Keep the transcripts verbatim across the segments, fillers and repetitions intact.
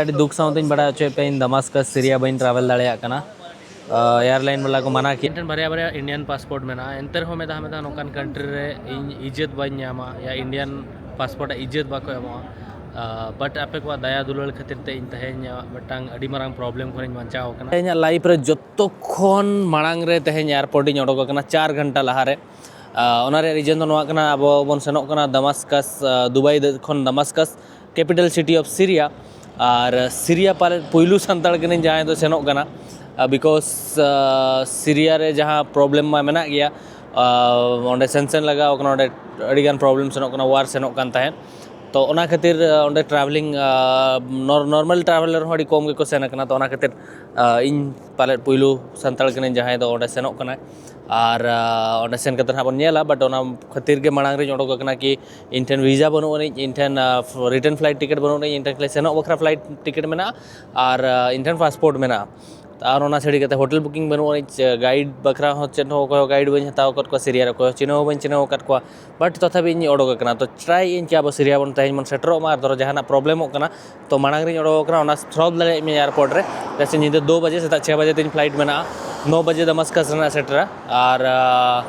ᱟᱹᱰᱤ ᱫᱩᱠ ᱥᱟᱶᱛᱮᱧ ᱵᱟᱲᱟᱭ ᱦᱚᱪᱚᱭᱮᱫ ᱯᱮᱭᱟ, ᱤᱧ ᱫᱟᱢᱟᱥᱠᱟᱥ, ᱥᱤᱨᱤᱭᱟ ᱵᱟᱹᱧ travel ᱫᱟᱲᱮᱭᱟᱜ ᱠᱟᱱᱟ᱾ ᱟᱨ airline ᱵᱟᱞᱟ ᱠᱚ ᱢᱟᱱᱟ ᱠᱮᱫ᱾ ᱤᱧ ᱴᱷᱮᱱ ᱵᱟᱨᱭᱟ ᱵᱟᱨᱭᱟ Indian passport ᱢᱮᱱᱟᱜᱼᱟ, ᱮᱱᱛᱮ ᱨᱮᱦᱚᱸ ᱢᱤᱫ ᱫᱷᱟᱣ ᱢᱤᱫ ᱫᱷᱟᱣ ᱱᱚᱝᱠᱟᱱ country ᱨᱮ ᱤᱧ ᱤᱡᱽᱡᱚᱛ ᱵᱟᱹᱧ ᱧᱟᱢᱟ, ᱭᱟ Indian passport ᱟᱜ ᱤᱡᱽᱡᱚᱛ ᱵᱟᱠᱚ ᱮᱢᱚᱜᱼᱟ᱾ ᱟᱨ but ᱟᱯᱮ ᱠᱚᱣᱟᱜ ᱫᱟᱭᱟ ᱫᱩᱞᱟᱹᱲ ᱠᱷᱟᱹᱛᱤᱨ ᱛᱮ ᱤᱧ ᱛᱮᱦᱮᱧ ᱢᱤᱫᱴᱟᱝ ᱟᱹᱰᱤ ᱢᱟᱨᱟᱝ problem ᱠᱷᱚᱱᱤᱧ ᱵᱟᱧᱪᱟᱣ ᱟᱠᱟᱱᱟ᱾ ᱤᱧᱟᱹᱜ life ᱨᱮ ᱡᱚᱛᱚ ᱠᱷᱚᱱ ᱢᱟᱲᱟᱝ ᱨᱮ ᱛᱮᱦᱮᱧ airport ᱤᱧ ᱚᱰᱚᱠ ᱟᱠᱟᱱᱟ, ᱪᱟᱨ ᱜᱷᱚᱱᱴᱟ ᱞᱟᱦᱟᱨᱮ᱾ ᱟᱨ ᱚᱱᱟ ᱨᱮᱭᱟᱜ reason ᱫᱚ ᱱᱚᱣᱟ ᱠᱟᱱᱟ, ᱟᱵᱚ ᱵᱚᱱ ᱥᱮᱱᱚᱜ ᱠᱟᱱᱟ ᱫᱟᱢᱟᱥᱠᱟᱥ, ᱟᱨ ᱫᱩᱵᱟᱭ ᱫᱚ ᱠᱷᱚᱱ ᱫᱟᱢᱟᱥᱠᱟᱥ, capital city of Syria᱾ R Syria ᱯᱟᱞᱮᱫ ᱯᱩᱭᱞᱩ ᱥᱟᱱᱛᱟᱲ ᱠᱟᱹᱱᱟᱹᱧ ᱡᱟᱦᱟᱸᱭ ᱫᱚ ᱥᱮᱱᱚᱜ ᱠᱟᱱᱟ, ᱟᱨ because, ᱟᱨ ᱥᱤᱨᱤᱭᱟ ᱨᱮ ᱡᱟᱦᱟᱸ problem ᱢᱟ ᱢᱮᱱᱟᱜ ᱜᱮᱭᱟ, ᱟᱨ ᱚᱸᱰᱮ sanction ᱞᱟᱜᱟᱣ ᱠᱟᱱᱟ, ᱚᱸᱰᱮ ᱟᱹᱰᱤᱜᱟᱱ problem ᱥᱮᱱᱚᱜ ᱠᱟᱱᱟ, war ᱥᱮᱱᱚᱜ ᱠᱟᱱ ᱛᱟᱦᱮᱸᱫ᱾ ᱛᱚ ᱚᱱᱟ ᱠᱷᱟᱹᱛᱤᱨ, ᱟᱨ ᱚᱸᱰᱮ travelling, ᱟᱨ ᱱᱚᱨ-, normal traveller ᱦᱚᱸ ᱟᱹᱰᱤ ᱠᱚᱢ ᱜᱮᱠᱚ ᱥᱮᱱ ᱟᱠᱟᱱᱟ᱾ ᱛᱚ ᱚᱱᱟ ᱠᱷᱟᱹᱛᱤᱨ, ᱟᱨ ᱤᱧ ᱯᱟᱞᱮᱫ ᱯᱩᱭᱞᱩ ᱥᱟᱱᱛᱟᱲ ᱠᱟᱹᱱᱟᱹᱧ ᱡᱟᱦᱟᱸᱭ ᱫᱚ ᱚᱸᱰᱮ ᱥᱮᱱᱚᱜ ᱠᱟᱱᱟᱭ᱾ ᱟᱨ, ᱟᱨ ᱚᱸᱰᱮ ᱥᱮᱱ ᱠᱟᱛᱮ ᱦᱟᱸᱜ ᱵᱚᱱ ᱧᱮᱞᱟ, but ᱚᱱᱟ ᱠᱷᱟᱹᱛᱤᱨ ᱜᱮ ᱢᱟᱲᱟᱝ ᱨᱤᱧ ᱚᱰᱚᱠ ᱟᱠᱟᱱᱟ ᱠᱤ ᱤᱧ ᱴᱷᱮᱱ visa ᱵᱟᱹᱱᱩᱜ ᱟᱹᱱᱤᱡ, ᱤᱧ ᱴᱷᱮᱱ, ᱟᱨ, return flight ticket ᱵᱟᱹᱱᱩᱜ ᱟᱹᱱᱤᱡ, ᱤᱧ ᱴᱷᱮᱱ ᱠᱷᱟᱹᱞᱤ ᱥᱮᱱᱚᱜ ᱵᱟᱠᱷᱨᱟ flight ticket ᱢᱮᱱᱟᱜᱼᱟ, ᱟᱨ, ᱟᱨ ᱤᱧ ᱴᱷᱮᱱ passport ᱢᱮᱱᱟᱜᱼᱟ᱾ ᱟᱨ ᱚᱱᱟ ᱪᱷᱟᱹᱲᱤ ᱠᱟᱛᱮ hotel booking ᱵᱟᱹᱱᱩᱜ ᱟᱹᱱᱤᱡ, guide ᱵᱟᱠᱷᱨᱟ ᱦᱚᱸ ᱪᱮᱫ ᱦᱚᱸ ᱚᱠᱚᱭ ᱦᱚᱸ guide ᱵᱟᱹᱧ ᱦᱟᱛᱟᱣ ᱟᱠᱟᱫ ᱠᱚᱣᱟ, ᱥᱤᱨᱤᱭᱟ ᱨᱮ ᱚᱠᱚᱭ ᱦᱚᱸ ᱪᱤᱱᱦᱟᱹᱣ ᱦᱚᱸ ᱵᱟᱹᱧ ᱪᱤᱱᱦᱟᱹᱣ ᱟᱠᱟᱫ ᱠᱚᱣᱟ, but ᱛᱚᱛᱷᱟᱯᱤ ᱤᱧ ᱚᱰᱚᱠ ᱟᱠᱟᱱᱟ᱾ ᱛᱚ try ᱟᱹᱧ ᱠᱤ ᱟᱵᱚ ᱥᱤᱨᱤᱭᱟ ᱵᱚᱱ ᱛᱮᱦᱮᱧ ᱵᱚᱱ ᱥᱮᱴᱮᱨᱚᱜ ᱢᱟ, ᱟᱨ ᱫᱷᱚᱨᱚ ᱡᱟᱦᱟᱱᱟᱜ problemᱚᱜ ᱠᱟᱱᱟ, ᱛᱚ ᱢᱟᱲᱟᱝ ᱨᱤᱧ ᱚᱰᱚᱠ ᱟᱠᱟᱱᱟ, ᱚᱱᱟ solve ᱫᱟᱲᱮᱭᱟᱜ ᱢᱮ airport ᱨᱮ᱾ ᱡᱮᱭᱥᱮ ᱧᱤᱫᱟᱹ ᱫᱩ ᱵᱟᱡᱮ, ᱥᱮᱛᱟᱜ ᱪᱷᱚᱭ ᱵᱟᱡᱮ ᱛᱤᱧ flight ᱢᱮᱱᱟᱜᱼᱟ, ᱱᱚ ᱵᱟᱡᱮ ᱫᱟᱢᱟᱥᱠᱟᱥ ᱨᱮᱱᱟᱜ ᱥᱮᱴᱮᱨᱟ᱾ ᱟᱨ, ᱟᱨ,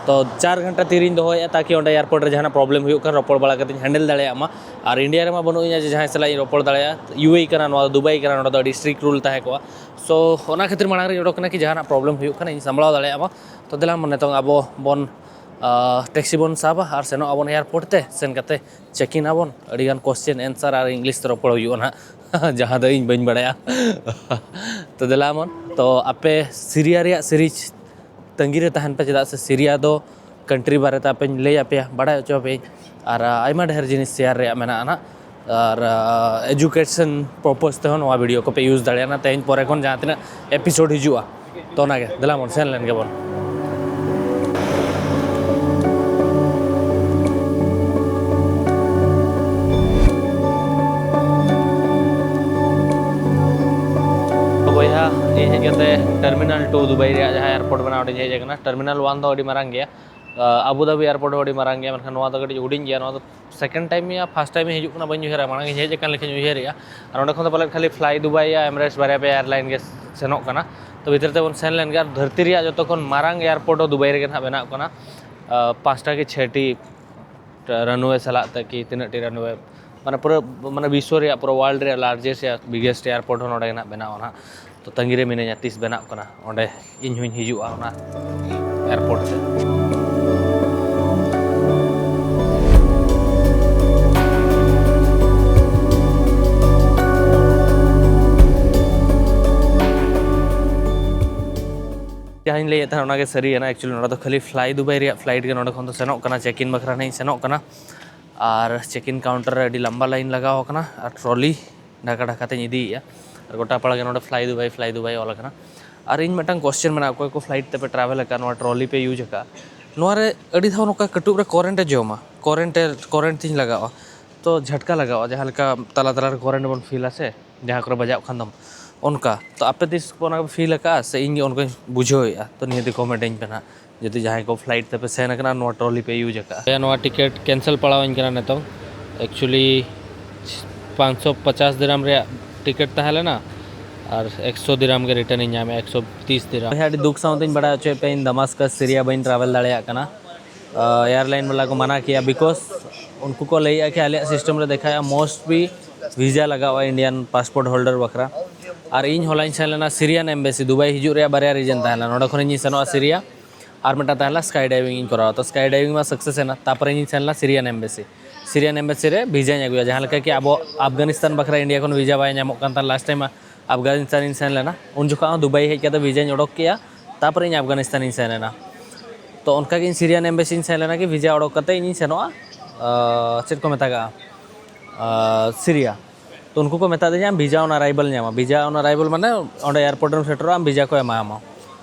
ᱛᱚ ᱪᱟᱨ ᱜᱷᱚᱱᱴᱟ ᱛᱤᱨᱤᱧ ᱫᱚᱦᱚᱭᱮᱫᱼᱟ, ᱛᱟᱠᱤ ᱚᱸᱰᱮ airport ᱨᱮ ᱡᱟᱦᱟᱱᱟᱜ problem ᱦᱩᱭᱩᱜ ᱠᱷᱟᱱ ᱨᱚᱯᱚᱲ ᱵᱟᱲᱟ ᱠᱟᱛᱮᱧ handle ᱫᱟᱲᱮᱭᱟᱜ ᱢᱟ᱾ ᱟᱨ ᱤᱱᱰᱤᱭᱟ ᱨᱮᱢᱟ ᱵᱟᱹᱱᱩᱜ ᱤᱧᱟ ᱡᱮ ᱡᱟᱦᱟᱸᱭ ᱥᱟᱞᱟᱜ ᱤᱧ ᱨᱚᱯᱚᱲ ᱫᱟᱲᱮᱭᱟᱜᱼᱟ, ᱤᱭᱩ ᱮ ᱤ ᱠᱟᱱᱟ, ᱱᱚᱣᱟ ᱫᱚ ᱫᱩᱵᱟᱭ ᱠᱟᱱᱟ, ᱱᱚᱰᱮ ᱫᱚ ᱟᱹᱰᱤ strict rule ᱛᱟᱦᱮᱸ ᱠᱚᱜᱼᱟ᱾ So ᱚᱱᱟ ᱠᱷᱟᱹᱛᱤᱨ ᱢᱟᱲᱟᱝ ᱨᱤᱧ ᱚᱰᱚᱠ ᱠᱟᱱᱟ ᱠᱤ ᱡᱟᱦᱟᱱᱟᱜ problem ᱦᱩᱭᱩᱜ ᱠᱷᱟᱱ ᱤᱧ ᱥᱟᱢᱵᱲᱟᱣ ᱫᱟᱲᱮᱭᱟᱜ ᱢᱟ᱾ ᱛᱚ ᱫᱮᱞᱟ ᱵᱚᱱ ᱱᱤᱛᱚᱝ ᱟᱵᱚ ᱵᱚᱱ, ᱟᱨ, taxi ᱵᱚᱱ ᱥᱟᱵᱟ ᱟᱨ ᱥᱮᱱᱚᱜ ᱟᱵᱚᱱ airport ᱛᱮ, ᱥᱮᱱ ᱠᱟᱛᱮ check in ᱟᱵᱚᱱ, ᱟᱹᱰᱤᱜᱟᱱ question answer ᱟᱨ English ᱛᱮ ᱨᱚᱯᱚᱲ ᱦᱩᱭᱩᱜᱼᱟ ᱱᱟᱦᱟᱜ᱾ ᱡᱟᱦᱟᱸ ᱫᱚ ᱤᱧ ᱵᱟᱹᱧ ᱵᱟᱲᱟᱭᱟ᱾ ᱛᱚ ᱫᱮᱞᱟ ᱵᱚᱱ, ᱛᱚ ᱟᱯᱮ ᱥᱤᱨᱤᱭᱟ ᱨᱮᱭᱟᱜ series ᱛᱟᱺᱜᱤ ᱨᱮ ᱛᱟᱦᱮᱱ ᱯᱮ, ᱪᱮᱫᱟᱜ ᱥᱮ ᱥᱤᱨᱤᱭᱟ ᱫᱚ country ᱵᱟᱨᱮᱛᱮ ᱟᱯᱮᱧ ᱞᱟᱹᱭ ᱟᱯᱮᱭᱟ, ᱵᱟᱲᱟᱭ ᱦᱚᱪᱚ ᱟᱯᱮᱭᱟᱹᱧ᱾ ᱟᱨ, ᱟᱨ ᱟᱭᱢᱟ ᱰᱷᱮᱨ ᱡᱤᱱᱤᱥ share ᱨᱮᱭᱟᱜ ᱢᱮᱱᱟᱜᱼᱟ ᱱᱟᱦᱟᱜ᱾ ᱟᱨ, ᱟᱨ education purpose ᱛᱮᱦᱚᱸ ᱱᱚᱣᱟ video ᱠᱚᱯᱮ use ᱫᱟᱲᱮᱭᱟᱜᱼᱟ, ᱛᱮᱦᱮᱧ ᱯᱚᱨᱮ ᱠᱷᱚᱱ ᱡᱟᱦᱟᱸ ᱛᱤᱱᱟᱹᱜ episode ᱦᱤᱡᱩᱜᱼᱟ᱾ ᱛᱚ ᱚᱱᱟᱜᱮ, ᱫᱮᱞᱟ ᱵᱚᱱ ᱥᱮᱱ ᱞᱮᱱ ᱜᱮᱵᱚᱱ᱾ ᱵᱚᱭᱦᱟ, ᱤᱧ ᱦᱮᱡ ᱠᱟᱛᱮ terminal two ᱫᱩᱵᱟᱭ ᱨᱮᱭᱟᱜ ᱡᱟᱦᱟᱸ airport ᱢᱮᱱᱟᱜᱼᱟ, ᱚᱸᱰᱮᱧ ᱦᱮᱡ ᱟᱠᱟᱱᱟ᱾ Terminal one ᱫᱚ ᱟᱹᱰᱤ ᱢᱟᱨᱟᱝ ᱜᱮᱭᱟ, ᱟᱵᱩ ᱫᱷᱟᱵᱤ ᱮᱭᱟᱨᱯᱳᱨᱴ ᱦᱚᱸ ᱟᱹᱰᱤ ᱢᱟᱨᱟᱝ ᱜᱮᱭᱟ, ᱢᱮᱱᱠᱷᱟᱱ ᱱᱚᱣᱟ ᱫᱚ ᱠᱟᱹᱴᱤᱡ ᱦᱩᱰᱤᱧ ᱜᱮᱭᱟ᱾ ᱱᱚᱣᱟ ᱫᱚ ᱥᱮᱠᱮᱱᱰ ᱴᱟᱭᱤᱢ ᱭᱟ ᱯᱷᱟᱥᱴ ᱴᱟᱭᱤᱢ ᱦᱤᱡᱩᱜ ᱠᱟᱱᱟ, ᱵᱟᱹᱧ ᱩᱭᱦᱟᱹᱨᱟ, ᱢᱟᱲᱟᱝ ᱤᱧ ᱦᱮᱡ ᱟᱠᱟᱱ ᱞᱮᱠᱟᱧ ᱩᱭᱦᱟᱹᱨᱮᱜᱼᱟ᱾ ᱟᱨ ᱚᱸᱰᱮ ᱠᱷᱚᱱ ᱫᱚ ᱯᱟᱞᱮᱫ ᱠᱷᱟᱹᱞᱤ ᱯᱷᱞᱟᱭ ᱫᱩᱵᱟᱭ ᱭᱟ ᱮᱢᱨᱮᱴᱥ ᱵᱟᱨᱭᱟ ᱯᱮᱭᱟ ᱮᱭᱟᱨᱞᱟᱭᱤᱱ ᱜᱮ ᱥᱮᱱᱚᱜ ᱠᱟᱱᱟ᱾ ᱛᱚ ᱵᱷᱤᱛᱤᱨ ᱛᱮᱵᱚᱱ ᱥᱮᱱ ᱞᱮᱱ ᱜᱮ᱾ ᱟᱨ ᱫᱷᱟᱹᱨᱛᱤ ᱨᱮᱭᱟᱜ ᱡᱚᱛᱚ ᱠᱷᱚᱱ ᱢᱟᱨᱟᱝ ᱮᱭᱟᱨᱯᱳᱨᱴ ᱦᱚᱸ ᱫᱩᱵᱟᱭ ᱨᱮᱜᱮ ᱱᱟᱦᱟᱜ ᱵᱮᱱᱟᱜ ᱠᱟᱱᱟ᱾ ᱯᱟᱸᱪᱴᱟ ᱠᱤ ᱪᱷᱮᱴᱤ ᱨᱟᱱᱣᱮ ᱥᱟᱞᱟᱜ ᱛᱮ ᱠᱤ ᱛᱤᱱᱟᱹᱜ ᱴᱤ ᱨᱟᱱᱣᱮ, ᱢᱟᱱᱮ ᱯᱩᱨᱟᱹ, ᱢᱟᱱᱮ ᱵᱤᱥᱥᱚ ᱨᱮᱭᱟᱜ, ᱯᱩᱨᱟᱹ ᱣᱟᱨᱞᱰ ᱨᱮᱭᱟᱜ ᱞᱟᱨᱡᱮᱥᱴ ᱭᱟ ᱵᱤᱜᱮᱥᱴ ᱮᱭᱟᱨᱯᱳᱨᱴ ᱦᱚᱸ ᱱᱚᱰᱮ ᱜᱮ ᱱᱟᱦᱟᱜ ᱵᱮᱱᱟᱣᱟ ᱱᱟᱦᱟᱜ᱾ ᱛᱚ ᱛᱟᱺᱜᱤ ᱨᱮ ᱢᱤᱱᱟᱹᱧᱟ, ᱛᱤᱥ ᱵᱮᱱᱟᱜ ᱠᱟᱱᱟ, ᱚᱸᱰᱮ ᱤᱧ ᱦᱚᱸᱧ ᱦᱤᱡᱩᱜᱼᱟ ᱚᱱᱟ ᱮᱭᱟᱨᱯᱳᱨᱴ ᱛᱮ᱾ ᱡᱟᱦᱟᱸᱧ ᱞᱟᱹᱭᱮᱫ ᱛᱟᱦᱮᱸᱫ, ᱚᱱᱟᱜᱮ ᱥᱟᱹᱨᱤᱭᱮᱱᱟ᱾ ᱮᱠᱪᱩᱭᱮᱞᱤ ᱱᱚᱰᱮ ᱫᱚ ᱠᱷᱟᱹᱞᱤ ᱯᱷᱞᱟᱭ ᱫᱩᱵᱟᱭ ᱨᱮᱭᱟᱜ ᱯᱷᱞᱟᱭᱤᱴ ᱜᱮ ᱱᱚᱰᱮ ᱠᱷᱚᱱ ᱫᱚ ᱥᱮᱱᱚᱜ ᱠᱟᱱᱟ, ᱪᱮᱠ ᱤᱱ ᱵᱟᱠᱷᱨᱟ ᱱᱟᱦᱟᱜ ᱤᱧ ᱥᱮᱱᱚᱜ ᱠᱟᱱᱟ᱾ ᱟᱨ ᱪᱮᱠ ᱤᱱ ᱠᱟᱣᱩᱱᱴᱟᱨ ᱨᱮ ᱟᱹᱰᱤ ᱞᱟᱢᱵᱟ ᱞᱟᱭᱤᱱ ᱞᱟᱜᱟᱣ ᱟᱠᱟᱱᱟ, ᱟᱨ ᱴᱨᱚᱞᱤ ᱰᱷᱟᱠᱟ ᱰᱷᱟᱠᱟ ᱛᱮᱧ ᱤᱫᱤᱭᱮᱫᱼᱟ᱾ ᱟᱨ ᱜᱚᱴᱟ ᱯᱟᱲᱟ ᱜᱮ ᱱᱚᱰᱮ ᱯᱷᱞᱟᱭ ᱫᱩᱵᱟᱭ, ᱯᱷᱞᱟᱭ ᱫᱩᱵᱟᱭ ᱚᱞ ᱟᱠᱟᱱᱟ᱾ ᱟᱨ ᱤᱧ ᱢᱤᱫᱴᱟᱝ ᱠᱚᱥᱪᱮᱱ ᱢᱮᱱᱟᱜᱼᱟ, ᱚᱠᱚᱭ ᱠᱚ ᱯᱷᱞᱟᱭᱤᱴ ᱛᱮᱯᱮ ᱴᱨᱟᱵᱷᱮᱞ ᱟᱠᱟᱫᱼᱟ, ᱱᱚᱣᱟ ᱴᱨᱚᱞᱤ ᱯᱮ ᱤᱭᱩᱡᱽ ᱟᱠᱟᱫᱼᱟ, ᱱᱚᱣᱟ ᱨᱮ ᱟᱹᱰᱤ ᱫᱷᱟᱣ ᱱᱚᱝᱠᱟ ᱠᱟᱹᱴᱩᱵ ᱨᱮ ᱠᱚᱨᱮᱱᱴ ᱮ ᱡᱚᱢᱟ, ᱠᱚᱨᱮᱱᱴ ᱮ, ᱠᱚᱨᱮᱱᱴ ᱛᱤᱧ ᱞᱟᱜᱟᱣᱟ, ᱛᱚ ᱡᱷᱟᱴᱠᱟ ᱞᱟᱜᱟᱣᱟ, ᱡᱟᱦᱟᱸ ᱞᱮᱠᱟ ᱛᱟᱞᱟ ᱛᱟᱞᱟ ᱨᱮ ᱠᱚᱨᱮᱱᱴ ᱵᱚᱱ ᱯᱷᱤᱞᱟ ᱥᱮ, ᱡᱟᱦᱟᱸ ᱠᱚᱨᱮ ᱵᱟᱡᱟᱣ ᱠᱷᱟᱱ ᱫᱚᱢ ᱚᱱᱠᱟ᱾ ᱛᱚ ᱟᱯᱮ ᱛᱤᱥ ᱠᱚ ᱚᱱᱟ ᱠᱚ ᱯᱷᱤᱞ ᱟᱠᱟᱫᱼᱟ ᱥᱮ ᱤᱧ ᱜᱮ ᱚᱱᱠᱟᱧ ᱵᱩᱡᱷᱟᱹᱣᱮᱫᱼᱟ? ᱛᱚ ᱱᱤᱦᱟᱹᱛ ᱜᱮ ᱠᱚᱢᱮᱱᱴ ᱟᱹᱧ ᱯᱮ ᱱᱟᱦᱟᱜ, ᱡᱩᱫᱤ ᱡᱟᱦᱟᱸᱭ ᱠᱚ ᱯᱷᱞᱟᱭᱤᱴ ᱛᱮᱯᱮ ᱥᱮᱱ ᱟᱠᱟᱱᱟ, ᱱᱚᱣᱟ ᱴᱨᱚᱞᱤ ᱯᱮ ᱤᱭᱩᱡᱽ ᱟᱠᱟᱫᱼᱟ᱾ ᱱᱚᱣᱟ ᱴᱤᱠᱤᱴ ᱠᱮᱱᱥᱮᱞ ᱯᱟᱲᱟᱣᱟᱹᱧ ᱠᱟᱱᱟ ᱱᱤᱛᱚᱝ᱾ ᱮᱠᱪᱩᱭᱮᱞᱤ ᱯᱟᱸᱪᱥᱚ ᱯᱚᱪᱟᱥ ᱫᱤᱨᱟᱢ ᱨᱮᱭᱟᱜ ᱴᱤᱠᱤᱴ ᱛᱟᱦᱮᱸ ᱞᱮᱱᱟ, ᱟᱨ ᱮᱠᱥᱚ ᱫᱤᱨᱟᱢ ᱜᱮ ᱨᱤᱴᱟᱨᱱ ᱤᱧ ᱧᱟᱢᱮᱫᱼᱟ, ᱮᱠᱥᱚ ᱛᱤᱥ ᱫᱤᱨᱟᱢ᱾ ᱵᱚᱭᱦᱟ, ᱟᱹᱰᱤ ᱫᱩᱠ ᱥᱟᱶᱛᱮᱧ ᱵᱟᱲᱟᱭ ᱦᱚᱪᱚᱭᱮᱫ ᱯᱮᱭᱟ, ᱤᱧ ᱫᱟᱢᱟᱥᱠᱟᱥ ᱥᱤᱨᱤᱭᱟ ᱵᱟᱹᱧ ᱴᱨᱟᱵᱷᱮᱞ ᱫᱟᱲᱮᱭᱟᱜ ᱠᱟᱱᱟ᱾ ᱮᱭᱟᱨᱞᱟᱭᱤᱱ ᱵᱟᱞᱟ ᱠᱚ ᱢᱟᱱᱟ ᱠᱮᱜᱼᱟ, ᱵᱤᱠᱚᱡᱽ ᱩᱱᱠᱩ ᱠᱚ ᱞᱟᱹᱭᱮᱜᱼᱟ ᱠᱤ ᱟᱞᱮᱭᱟᱜ ᱥᱤᱥᱴᱮᱢ ᱨᱮ ᱫᱮᱠᱷᱟᱭᱮᱜᱼᱟ ᱢᱳᱥᱴ ᱵᱤ ᱵᱷᱤᱡᱟ ᱞᱟᱜᱟᱜᱼᱟ ᱤᱱᱰᱤᱭᱟᱱ ᱯᱟᱥᱯᱳᱨᱴ ᱦᱳᱞᱰᱟᱨ ᱵᱟᱠᱷᱨᱟ᱾ ᱟᱨ ᱤᱧ ᱦᱚᱞᱟᱧ ᱥᱮᱱ ᱞᱮᱱᱟ ᱥᱤᱨᱤᱭᱟᱱ ᱮᱢᱵᱮᱥᱤ, ᱫᱩᱵᱟᱭ ᱦᱤᱡᱩᱜ ᱨᱮᱭᱟᱜ ᱵᱟᱨᱭᱟ ᱨᱤᱡᱮᱱ ᱛᱟᱦᱮᱸ ᱞᱮᱱᱟ, ᱱᱚᱸᱰᱮ ᱠᱷᱚᱱ ᱤᱧ ᱥᱮᱱᱚᱜᱼᱟ ᱥᱤᱨᱤᱭᱟ, ᱟᱨ ᱢᱤᱫᱴᱟᱝ ᱛᱟᱦᱮᱸ ᱞᱮᱱᱟ ᱥᱠᱟᱭ ᱰᱟᱭᱵᱷᱤᱝ ᱤᱧ ᱠᱚᱨᱟᱣᱟ᱾ ᱛᱚ ᱥᱠᱟᱭ ᱰᱟᱭᱵᱷᱤᱝ ᱢᱟ ᱥᱟᱠᱥᱮᱥ ᱮᱱᱟ, ᱛᱟᱨᱯᱚᱨᱮ ᱤᱧ ᱥᱮᱱ ᱞᱮᱱᱟ ᱥᱤᱨᱤᱭᱟᱱ ᱮᱢᱵᱮᱥᱤ᱾ ᱥᱤᱨᱤᱭᱟᱱ ᱮᱢᱵᱮᱥᱤ ᱨᱮ ᱵᱷᱤᱡᱟᱧ ᱟᱹᱜᱩᱭᱟ, ᱡᱟᱦᱟᱸ ᱞᱮᱠᱟ ᱠᱤ ᱟᱵᱚ ᱟᱯᱷᱜᱟᱱᱤᱥᱛᱟᱱ ᱵᱟᱠᱷᱨᱟ ᱤᱱᱰᱤᱭᱟ ᱠᱷᱚᱱ ᱵᱷᱤᱡᱟ ᱵᱟᱭ ᱧᱟᱢᱚᱜ ᱠᱟᱱ ᱛᱟᱦᱮᱸ ᱞᱟᱥᱴ ᱴᱟᱭᱤᱢ ᱟᱯᱷᱜᱟᱱᱤᱥᱛᱟᱱᱤᱧ ᱥᱮᱱ ᱞᱮᱱᱟ, ᱩᱱ ᱡᱚᱠᱷᱚᱱ ᱦᱚᱸ ᱫᱩᱵᱟᱭ ᱦᱮᱡ ᱠᱟᱛᱮ ᱵᱷᱤᱡᱟᱧ ᱚᱰᱚᱠ ᱠᱮᱜᱼᱟ, ᱛᱟᱨᱯᱚᱨᱮ ᱤᱧ ᱟᱯᱷᱜᱟᱱᱤᱥᱛᱟᱱᱤᱧ ᱥᱮᱱ ᱮᱱᱟ᱾ ᱛᱚ ᱚᱱᱠᱟᱜᱮ ᱤᱧ ᱥᱤᱨᱤᱭᱟᱱ ᱮᱢᱵᱮᱥᱤᱧ ᱥᱮᱱ ᱞᱮᱱᱟ ᱠᱤ ᱵᱷᱤᱡᱟ ᱚᱰᱚᱠ ᱠᱟᱛᱮ ᱤᱧᱤᱧ ᱥᱮᱱᱚᱜᱼᱟ, ᱟᱸ, ᱪᱮᱫ ᱠᱚ ᱢᱮᱛᱟᱜᱟᱜᱼᱟ, ᱟᱸ, ᱥᱤᱨᱤᱭᱟ᱾ ᱛᱚ ᱩᱱᱠᱩ ᱠᱚ ᱢᱮᱛᱟ ᱫᱤᱧᱟ ᱵᱷᱤᱡᱟ ᱚᱱ ᱟᱨᱟᱭᱵᱷᱟᱞ ᱧᱟᱢᱟ᱾ ᱵᱷᱤᱡᱟ ᱚᱱ ᱟᱨᱟᱭᱵᱷᱟᱞ ᱢᱟᱱᱮ ᱚᱸᱰᱮ ᱮᱭᱟᱨᱯᱳᱨᱴ ᱨᱮᱢ ᱥᱮᱴᱮᱨᱚᱜᱼᱟ, ᱟᱢ ᱵᱷᱤᱡᱟ ᱠᱚ ᱮᱢᱟᱢᱟ᱾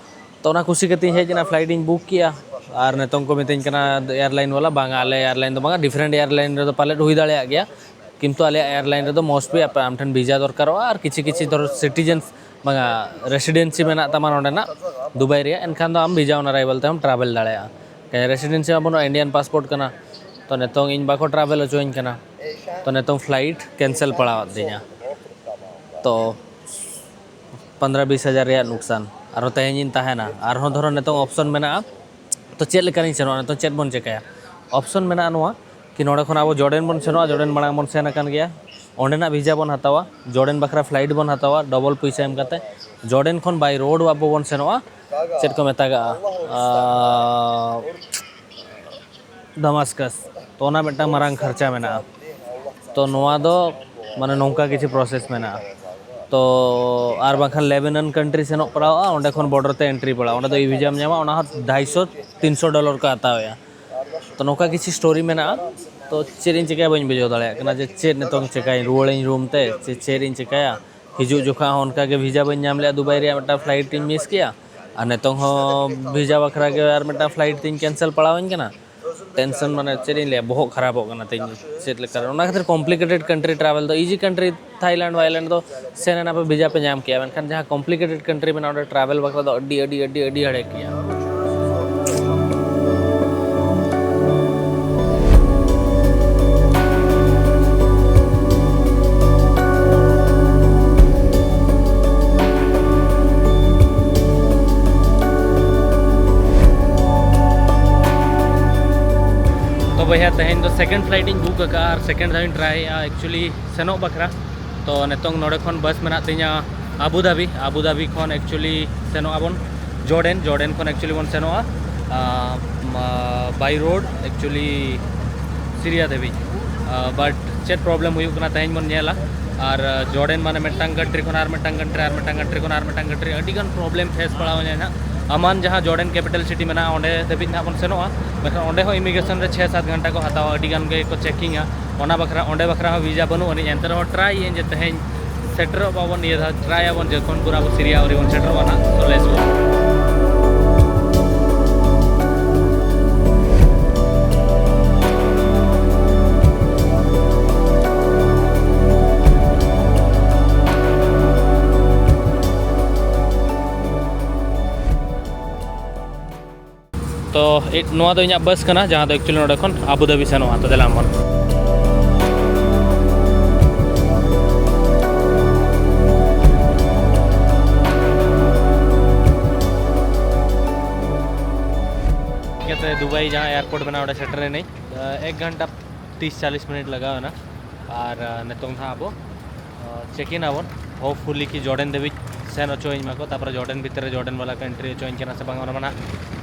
ᱛᱚ ᱚᱱᱟ ᱠᱩᱥᱤ ᱠᱟᱛᱮᱧ ᱦᱮᱡ ᱮᱱᱟ, ᱯᱷᱞᱟᱭᱤᱴ ᱤᱧ ᱵᱩᱠ ᱠᱮᱜᱼᱟ᱾ ᱟᱨ ᱱᱤᱛᱚᱝ ᱠᱚ ᱢᱤᱛᱟᱹᱧ ᱠᱟᱱᱟ ᱮᱭᱟᱨᱞᱟᱭᱤᱱ ᱵᱟᱞᱟ, ᱵᱟᱝᱟ, ᱟᱞᱮ ᱮᱭᱟᱨᱞᱟᱭᱤᱱ ᱫᱚ ᱵᱟᱝᱟ, ᱰᱤᱯᱷᱟᱨᱮᱱᱴ ᱮᱭᱟᱨᱞᱟᱭᱤᱱ ᱨᱮᱫᱚ ᱯᱟᱞᱮᱫ ᱦᱩᱭ ᱫᱟᱲᱮᱭᱟᱜ ᱜᱮᱭᱟ, ᱠᱤᱱᱛᱩ ᱟᱞᱮᱭᱟᱜ ᱮᱭᱟᱨᱞᱟᱭᱤᱱ ᱨᱮᱫᱚ ᱢᱳᱥᱴ ᱵᱤ ᱟᱯᱮ, ᱟᱢ ᱴᱷᱮᱱ ᱵᱷᱤᱡᱟ ᱫᱚᱨᱠᱟᱨᱚᱜᱼᱟ ᱟᱨ ᱠᱤᱪᱷᱤ ᱠᱤᱪᱷᱤ ᱫᱷᱚᱨᱚ ᱥᱤᱴᱤᱡᱮᱱᱥ, ᱵᱟᱝᱟ, ᱨᱮᱥᱤᱰᱮᱱᱥᱤ ᱢᱮᱱᱟᱜ ᱛᱟᱢᱟ ᱱᱚᱸᱰᱮᱱᱟᱜ ᱫᱩᱵᱟᱭ ᱨᱮᱭᱟᱜ, ᱮᱱᱠᱷᱟᱱ ᱫᱚ ᱟᱢ ᱵᱷᱤᱡᱟ ᱚᱱ ᱟᱨᱟᱭᱵᱷᱟᱞ ᱛᱮᱦᱚᱸᱢ ᱴᱨᱟᱵᱷᱮᱞ ᱫᱟᱲᱮᱭᱟᱜᱼᱟ᱾ ᱨᱮᱥᱤᱰᱮᱱᱥᱤ ᱢᱟ ᱵᱟᱹᱱᱩᱜᱼᱟ, ᱤᱱᱰᱤᱭᱟᱱ ᱯᱟᱥᱯᱳᱨᱴ ᱠᱟᱱᱟ᱾ ᱛᱚ ᱱᱤᱛᱚᱝ ᱤᱧ ᱵᱟᱠᱚ ᱴᱨᱟᱵᱷᱮᱞ ᱦᱚᱪᱚᱧ ᱠᱟᱱᱟ᱾ ᱛᱚ ᱱᱤᱛᱚᱝ ᱯᱷᱞᱟᱭᱤᱴ ᱠᱮᱱᱥᱮᱞ ᱯᱟᱲᱟᱣᱟᱫ ᱛᱤᱧᱟ᱾ ᱛᱚ ᱯᱚᱱᱫᱽᱨᱚ ᱵᱤᱥ ᱦᱟᱡᱟᱨ ᱨᱮᱭᱟᱜ ᱱᱩᱠᱥᱟᱱ᱾ ᱟᱨᱦᱚᱸ ᱛᱮᱦᱮᱧ ᱤᱧ ᱛᱟᱦᱮᱱᱟ᱾ ᱟᱨᱦᱚᱸ ᱫᱷᱚᱨᱚ ᱱᱤᱛᱚᱝ ᱚᱯᱥᱚᱱ ᱢᱮᱱᱟᱜᱼᱟ᱾ ᱛᱚ ᱪᱮᱫ ᱞᱮᱠᱟᱨᱤᱧ ᱥᱮᱱᱚᱜᱼᱟ? ᱱᱤᱛᱚᱝ ᱪᱮᱫ ᱵᱚᱱ ᱪᱮᱠᱟᱭᱟ? ᱚᱯᱥᱚᱱ ᱢᱮᱱᱟᱜᱼᱟ ᱱᱚᱣᱟ, ᱠᱤ ᱱᱚᱰᱮ ᱠᱷᱚᱱ ᱟᱵᱚ ᱡᱚᱨᱰᱮᱱ ᱵᱚᱱ ᱥᱮᱱᱚᱜᱼᱟ, ᱡᱚᱨᱰᱮᱱ ᱢᱟᱲᱟᱝ ᱵᱚᱱ ᱥᱮᱱ ᱟᱠᱟᱱ ᱜᱮᱭᱟ᱾ ᱚᱸᱰᱮᱱᱟᱜ ᱵᱷᱤᱥᱟ ᱵᱚᱱ ᱦᱟᱛᱟᱣᱟ, ᱡᱚᱨᱰᱮᱱ ᱵᱟᱠᱷᱨᱟ ᱯᱷᱞᱟᱭᱤᱴ ᱵᱚᱱ ᱦᱟᱛᱟᱣᱟ ᱰᱚᱵᱚᱞ ᱯᱚᱭᱥᱟ ᱮᱢ ᱠᱟᱛᱮ᱾ ᱡᱚᱨᱰᱮᱱ ᱠᱷᱚᱱ ᱵᱟᱭ ᱨᱳᱰ ᱟᱵᱚ ᱵᱚᱱ ᱥᱮᱱᱚᱜᱼᱟ, ᱪᱮᱫ ᱠᱚ ᱢᱮᱛᱟᱜᱟᱜᱼᱟ, ᱟᱨ ᱫᱟᱢᱟᱥᱠᱟᱥ᱾ ᱛᱚ ᱚᱱᱟ ᱢᱤᱫᱴᱟᱝ ᱢᱟᱨᱟᱝ ᱠᱷᱚᱨᱪᱟ ᱢᱮᱱᱟᱜᱼᱟ᱾ ᱛᱚ ᱱᱚᱣᱟ ᱫᱚ ᱢᱟᱱᱮ ᱱᱚᱝᱠᱟ ᱠᱤᱪᱷᱩ ᱯᱨᱚᱥᱮᱥ ᱢᱮᱱᱟᱜᱼᱟ᱾ ᱛᱚ ᱟᱨ ᱵᱟᱝᱠᱷᱟᱱ ᱞᱮᱵᱮᱱᱟᱱ ᱠᱟᱱᱴᱨᱤ ᱥᱮᱱᱚᱜ ᱯᱟᱲᱟᱜᱼᱟ, ᱚᱸᱰᱮ ᱠᱷᱚᱱ ᱵᱚᱨᱰᱟᱨ ᱛᱮ ᱮᱱᱴᱨᱤ ᱯᱟᱲᱟᱜᱼᱟ, ᱚᱸᱰᱮ ᱫᱚ ᱤ ᱵᱷᱤᱥᱟᱢ ᱧᱟᱢᱟ, ᱚᱱᱟ ᱦᱚᱸ ᱰᱷᱟᱭᱥᱚ ᱛᱤᱱᱥᱚ ᱰᱚᱞᱟᱨ ᱠᱚ ᱦᱟᱛᱟᱣᱮᱜᱼᱟ᱾ ᱛᱚ ᱱᱚᱝᱠᱟ ᱠᱤᱪᱷᱩ ᱥᱴᱳᱨᱤ ᱢᱮᱱᱟᱜᱼᱟ᱾ ᱛᱚ ᱪᱮᱫ ᱤᱧ ᱪᱤᱠᱟᱹᱭᱟ ᱵᱟᱹᱧ ᱵᱩᱡᱷᱟᱹᱣ ᱫᱟᱲᱮᱭᱟᱜ ᱠᱟᱱᱟ ᱡᱮ ᱪᱮᱫ ᱱᱤᱛᱚᱝ ᱪᱤᱠᱟᱹᱭᱟᱹᱧ, ᱨᱩᱣᱟᱹᱲᱟᱹᱧ ᱨᱩᱢ ᱛᱮ ᱥᱮ ᱪᱮᱫ ᱤᱧ ᱪᱤᱠᱟᱹᱭᱟ᱾ ᱦᱤᱡᱩᱜ ᱡᱚᱠᱷᱟ ᱦᱚᱸ ᱚᱱᱠᱟ ᱜᱮ ᱵᱷᱤᱥᱟ ᱵᱟᱹᱧ ᱧᱟᱢ ᱞᱮᱜᱼᱟ, ᱫᱩᱵᱟᱭ ᱨᱮᱭᱟᱜ ᱢᱤᱫᱴᱟᱝ ᱯᱷᱞᱟᱭᱤᱴ ᱤᱧ ᱢᱤᱥ ᱠᱮᱜᱼᱟ᱾ ᱟᱨ ᱱᱤᱛᱚᱝ ᱦᱚᱸ ᱵᱷᱤᱥᱟ ᱵᱟᱠᱷᱨᱟ ᱜᱮ ᱟᱨ ᱢᱤᱫᱴᱟᱝ ᱯᱷᱞᱟᱭᱤᱴ ᱛᱤᱧ ᱠᱮᱱᱥᱮᱞ ᱯᱟᱲᱟᱣᱟᱹᱧ ᱠᱟᱱᱟ᱾ ᱴᱮᱱᱥᱚᱱ ᱢᱟᱱᱮ ᱪᱮᱫ ᱤᱧ ᱞᱟᱹᱭᱟ, ᱵᱚᱦᱚᱜ ᱠᱷᱟᱨᱟᱯᱚᱜ ᱠᱟᱱᱟ ᱛᱤᱧ ᱪᱮᱫ ᱞᱮᱠᱟ᱾ ᱚᱱᱟ ᱠᱷᱟᱹᱛᱤᱨ ᱠᱚᱢᱯᱞᱤᱠᱮᱴᱮᱰ ᱠᱟᱱᱴᱨᱤ ᱴᱨᱟᱵᱷᱮᱞ ᱫᱚ, ᱤᱡᱤ ᱠᱟᱱᱴᱨᱤ ᱛᱷᱟᱭᱞᱮᱱᱰ ᱣᱟᱭᱞᱮᱱᱰ ᱫᱚ ᱥᱮᱱ ᱮᱱᱟ ᱯᱮ, ᱵᱷᱤᱥᱟ ᱯᱮ ᱧᱟᱢ ᱠᱮᱜᱼᱟ, ᱢᱮᱱᱠᱷᱟᱱ ᱡᱟᱦᱟᱸ ᱠᱚᱢᱯᱞᱤᱠᱮᱴᱮᱰ ᱠᱟᱱᱴᱨᱤ ᱢᱮᱱᱟᱜᱼᱟ, ᱚᱸᱰᱮ ᱴᱨᱟᱵᱷᱮᱞ ᱵᱟᱠᱷᱨᱟ ᱫᱚ ᱟᱹᱰᱤ, ᱟᱹᱰᱤ, ᱟᱹᱰᱤ, ᱟᱹᱰᱤ ᱦᱟᱲᱮᱠ ᱜᱮᱭᱟ᱾ ᱛᱚ ᱵᱚᱭᱦᱟ, ᱛᱮᱦᱮᱧ ᱫᱚ ᱥᱮᱠᱮᱱᱰ ᱯᱷᱞᱟᱭᱤᱴ ᱤᱧ ᱵᱩᱠ ᱟᱠᱟᱫᱼᱟ ᱟᱨ ᱥᱮᱠᱮᱱᱰ ᱫᱷᱟᱣ ᱤᱧ ᱴᱨᱟᱭᱮᱫᱼᱟ ᱮᱠᱪᱩᱭᱮᱞᱤ ᱥᱮᱱᱚᱜ ᱵᱟᱠᱷᱨᱟ᱾ ᱛᱚ ᱱᱤᱛᱚᱝ ᱱᱚᱰᱮ ᱠᱷᱚᱱ ᱵᱟᱥ ᱢᱮᱱᱟᱜ ᱛᱤᱧᱟ ᱟᱵᱩ ᱫᱷᱟᱵᱤ᱾ ᱟᱵᱩ ᱫᱷᱟᱵᱤ ᱠᱷᱚᱱ ᱮᱠᱪᱩᱭᱮᱞᱤ ᱥᱮᱱᱚᱜ ᱟᱵᱚᱱ ᱡᱚᱨᱰᱮᱱ᱾ ᱡᱚᱨᱰᱮᱱ ᱠᱷᱚᱱ ᱮᱠᱪᱩᱭᱮᱞᱤ ᱵᱚᱱ ᱥᱮᱱᱚᱜᱼᱟ ᱵᱟᱭ ᱨᱳᱰ ᱮᱠᱪᱩᱭᱮᱞᱤ ᱥᱤᱨᱤᱭᱟ ᱫᱷᱟᱹᱵᱤᱡ᱾ ᱵᱟᱴ ᱪᱮᱫ ᱯᱨᱚᱵᱞᱮᱢ ᱦᱩᱭᱩᱜ ᱠᱟᱱᱟ ᱛᱮᱦᱮᱧ ᱵᱚᱱ ᱧᱮᱞᱟ᱾ ᱟᱨ ᱡᱚᱨᱰᱮᱱ ᱢᱟᱱᱮ ᱢᱤᱫᱴᱟᱝ ᱠᱟᱱᱴᱨᱤ ᱠᱷᱚᱱ ᱟᱨ ᱢᱤᱫᱴᱟᱝ ᱠᱟᱱᱴᱨᱤ, ᱟᱨ ᱢᱤᱫᱴᱟᱝ ᱠᱟᱱᱴᱨᱤ ᱠᱷᱚᱱ ᱟᱨ ᱢᱤᱫᱴᱟᱝ ᱠᱟᱱᱴᱨᱤ, ᱟᱹᱰᱤ ᱜᱟᱱ ᱯᱨᱚᱵᱞᱮᱢ ᱯᱷᱮᱥ ᱯᱟᱲᱟᱣ ᱟᱹᱧᱟ ᱱᱟᱦᱟᱜ᱾ ᱟᱢᱟᱱ ᱡᱟᱦᱟᱸ ᱡᱚᱨᱰᱮᱱ ᱠᱮᱯᱤᱴᱟᱞ ᱥᱤᱴᱤ ᱢᱮᱱᱟᱜᱼᱟ, ᱚᱸᱰᱮ ᱫᱷᱟᱹᱵᱤᱡ ᱱᱟᱦᱟᱜ ᱵᱚᱱ ᱥᱮᱱᱚᱜᱼᱟ᱾ ᱢᱮᱱᱠᱷᱟᱱ ᱚᱸᱰᱮ ᱦᱚᱸ ᱤᱢᱤᱜᱨᱮᱥᱚᱱ ᱨᱮ ᱪᱷᱮ ᱥᱟᱛ ᱜᱷᱚᱱᱴᱟ ᱠᱚ ᱦᱟᱛᱟᱣᱟ, ᱟᱹᱰᱤ ᱜᱟᱱ ᱜᱮᱠᱚ ᱪᱮᱠᱤᱝᱟ᱾ ᱚᱱᱟ ᱵᱟᱠᱷᱨᱟ, ᱚᱸᱰᱮ ᱵᱟᱠᱷᱨᱟ ᱦᱚᱸ ᱵᱷᱤᱥᱟ ᱵᱟᱹᱱᱩᱜ ᱟᱹᱱᱤᱡ, ᱮᱱᱛᱮ ᱨᱮᱦᱚᱸ ᱴᱨᱟᱭ ᱤᱧ ᱡᱮ ᱛᱮᱦᱮᱧ ᱥᱮᱴᱮᱨᱚᱜ ᱢᱟᱵᱚᱱ, ᱱᱤᱭᱟᱹ ᱫᱷᱟᱣ ᱴᱨᱟᱭ ᱟᱵᱚᱱ ᱡᱚᱠᱷᱚᱱ ᱯᱩᱨᱟ ᱟᱵᱚ ᱥᱤᱨᱤᱭᱟ ᱟᱹᱣᱨᱤ ᱵᱚᱱ ᱥᱮᱴᱮᱨᱚᱜᱼᱟ ᱱᱟᱜ᱾ So let's go. ᱛᱚ ᱱᱚᱣᱟ ᱫᱚ ᱤᱧᱟᱹᱜ ᱵᱟᱥ ᱠᱟᱱᱟ, ᱡᱟᱦᱟᱸ ᱫᱚ ᱮᱠᱪᱩᱭᱮᱞᱤ ᱱᱚᱰᱮ ᱠᱷᱚᱱ ᱟᱵᱩ ᱫᱷᱟᱵᱤ ᱥᱮᱱᱚᱜᱼᱟ᱾ ᱛᱚ ᱫᱮᱞᱟ ᱵᱚᱱ᱾ ᱪᱤᱠᱟᱹᱛᱮ ᱫᱩᱵᱟᱭ ᱡᱟᱦᱟᱸ ᱮᱭᱟᱨᱯᱳᱨᱴ ᱢᱮᱱᱟᱜᱼᱟ, ᱚᱸᱰᱮ ᱥᱮᱴᱮᱨ ᱮᱱᱟᱹᱧ᱾ ᱮᱠ ᱜᱷᱚᱱᱴᱟ ᱛᱤᱥ ᱪᱟᱞᱤᱥ ᱢᱤᱱᱤᱴ ᱞᱟᱜᱟᱣ ᱮᱱᱟ᱾ ᱟᱨ ᱱᱤᱛᱚᱝ ᱱᱟᱦᱟᱜ ᱟᱵᱚ ᱪᱮᱠ ᱤᱱ ᱟᱵᱚᱱ᱾ ᱦᱳᱯᱯᱷᱩᱞᱤ ᱠᱤ ᱡᱚᱨᱰᱮᱱ ᱫᱷᱟᱹᱵᱤᱡ ᱥᱮᱱ ᱦᱚᱪᱚᱣᱟᱹᱧ ᱢᱟᱠᱚ, ᱛᱟᱨᱯᱚᱨᱮ ᱡᱚᱨᱰᱮᱱ ᱵᱷᱤᱛᱨᱤ ᱨᱮ ᱡᱚᱨᱰᱮᱱ ᱵᱟᱞᱟ ᱠᱚ ᱮᱱᱴᱨᱤ ᱦᱚᱪᱚᱣᱟᱹᱧ ᱠᱟᱱᱟ ᱥᱮ ᱵᱟᱝ, ᱚᱱᱟ ᱢᱟ ᱱᱟᱦᱟᱜ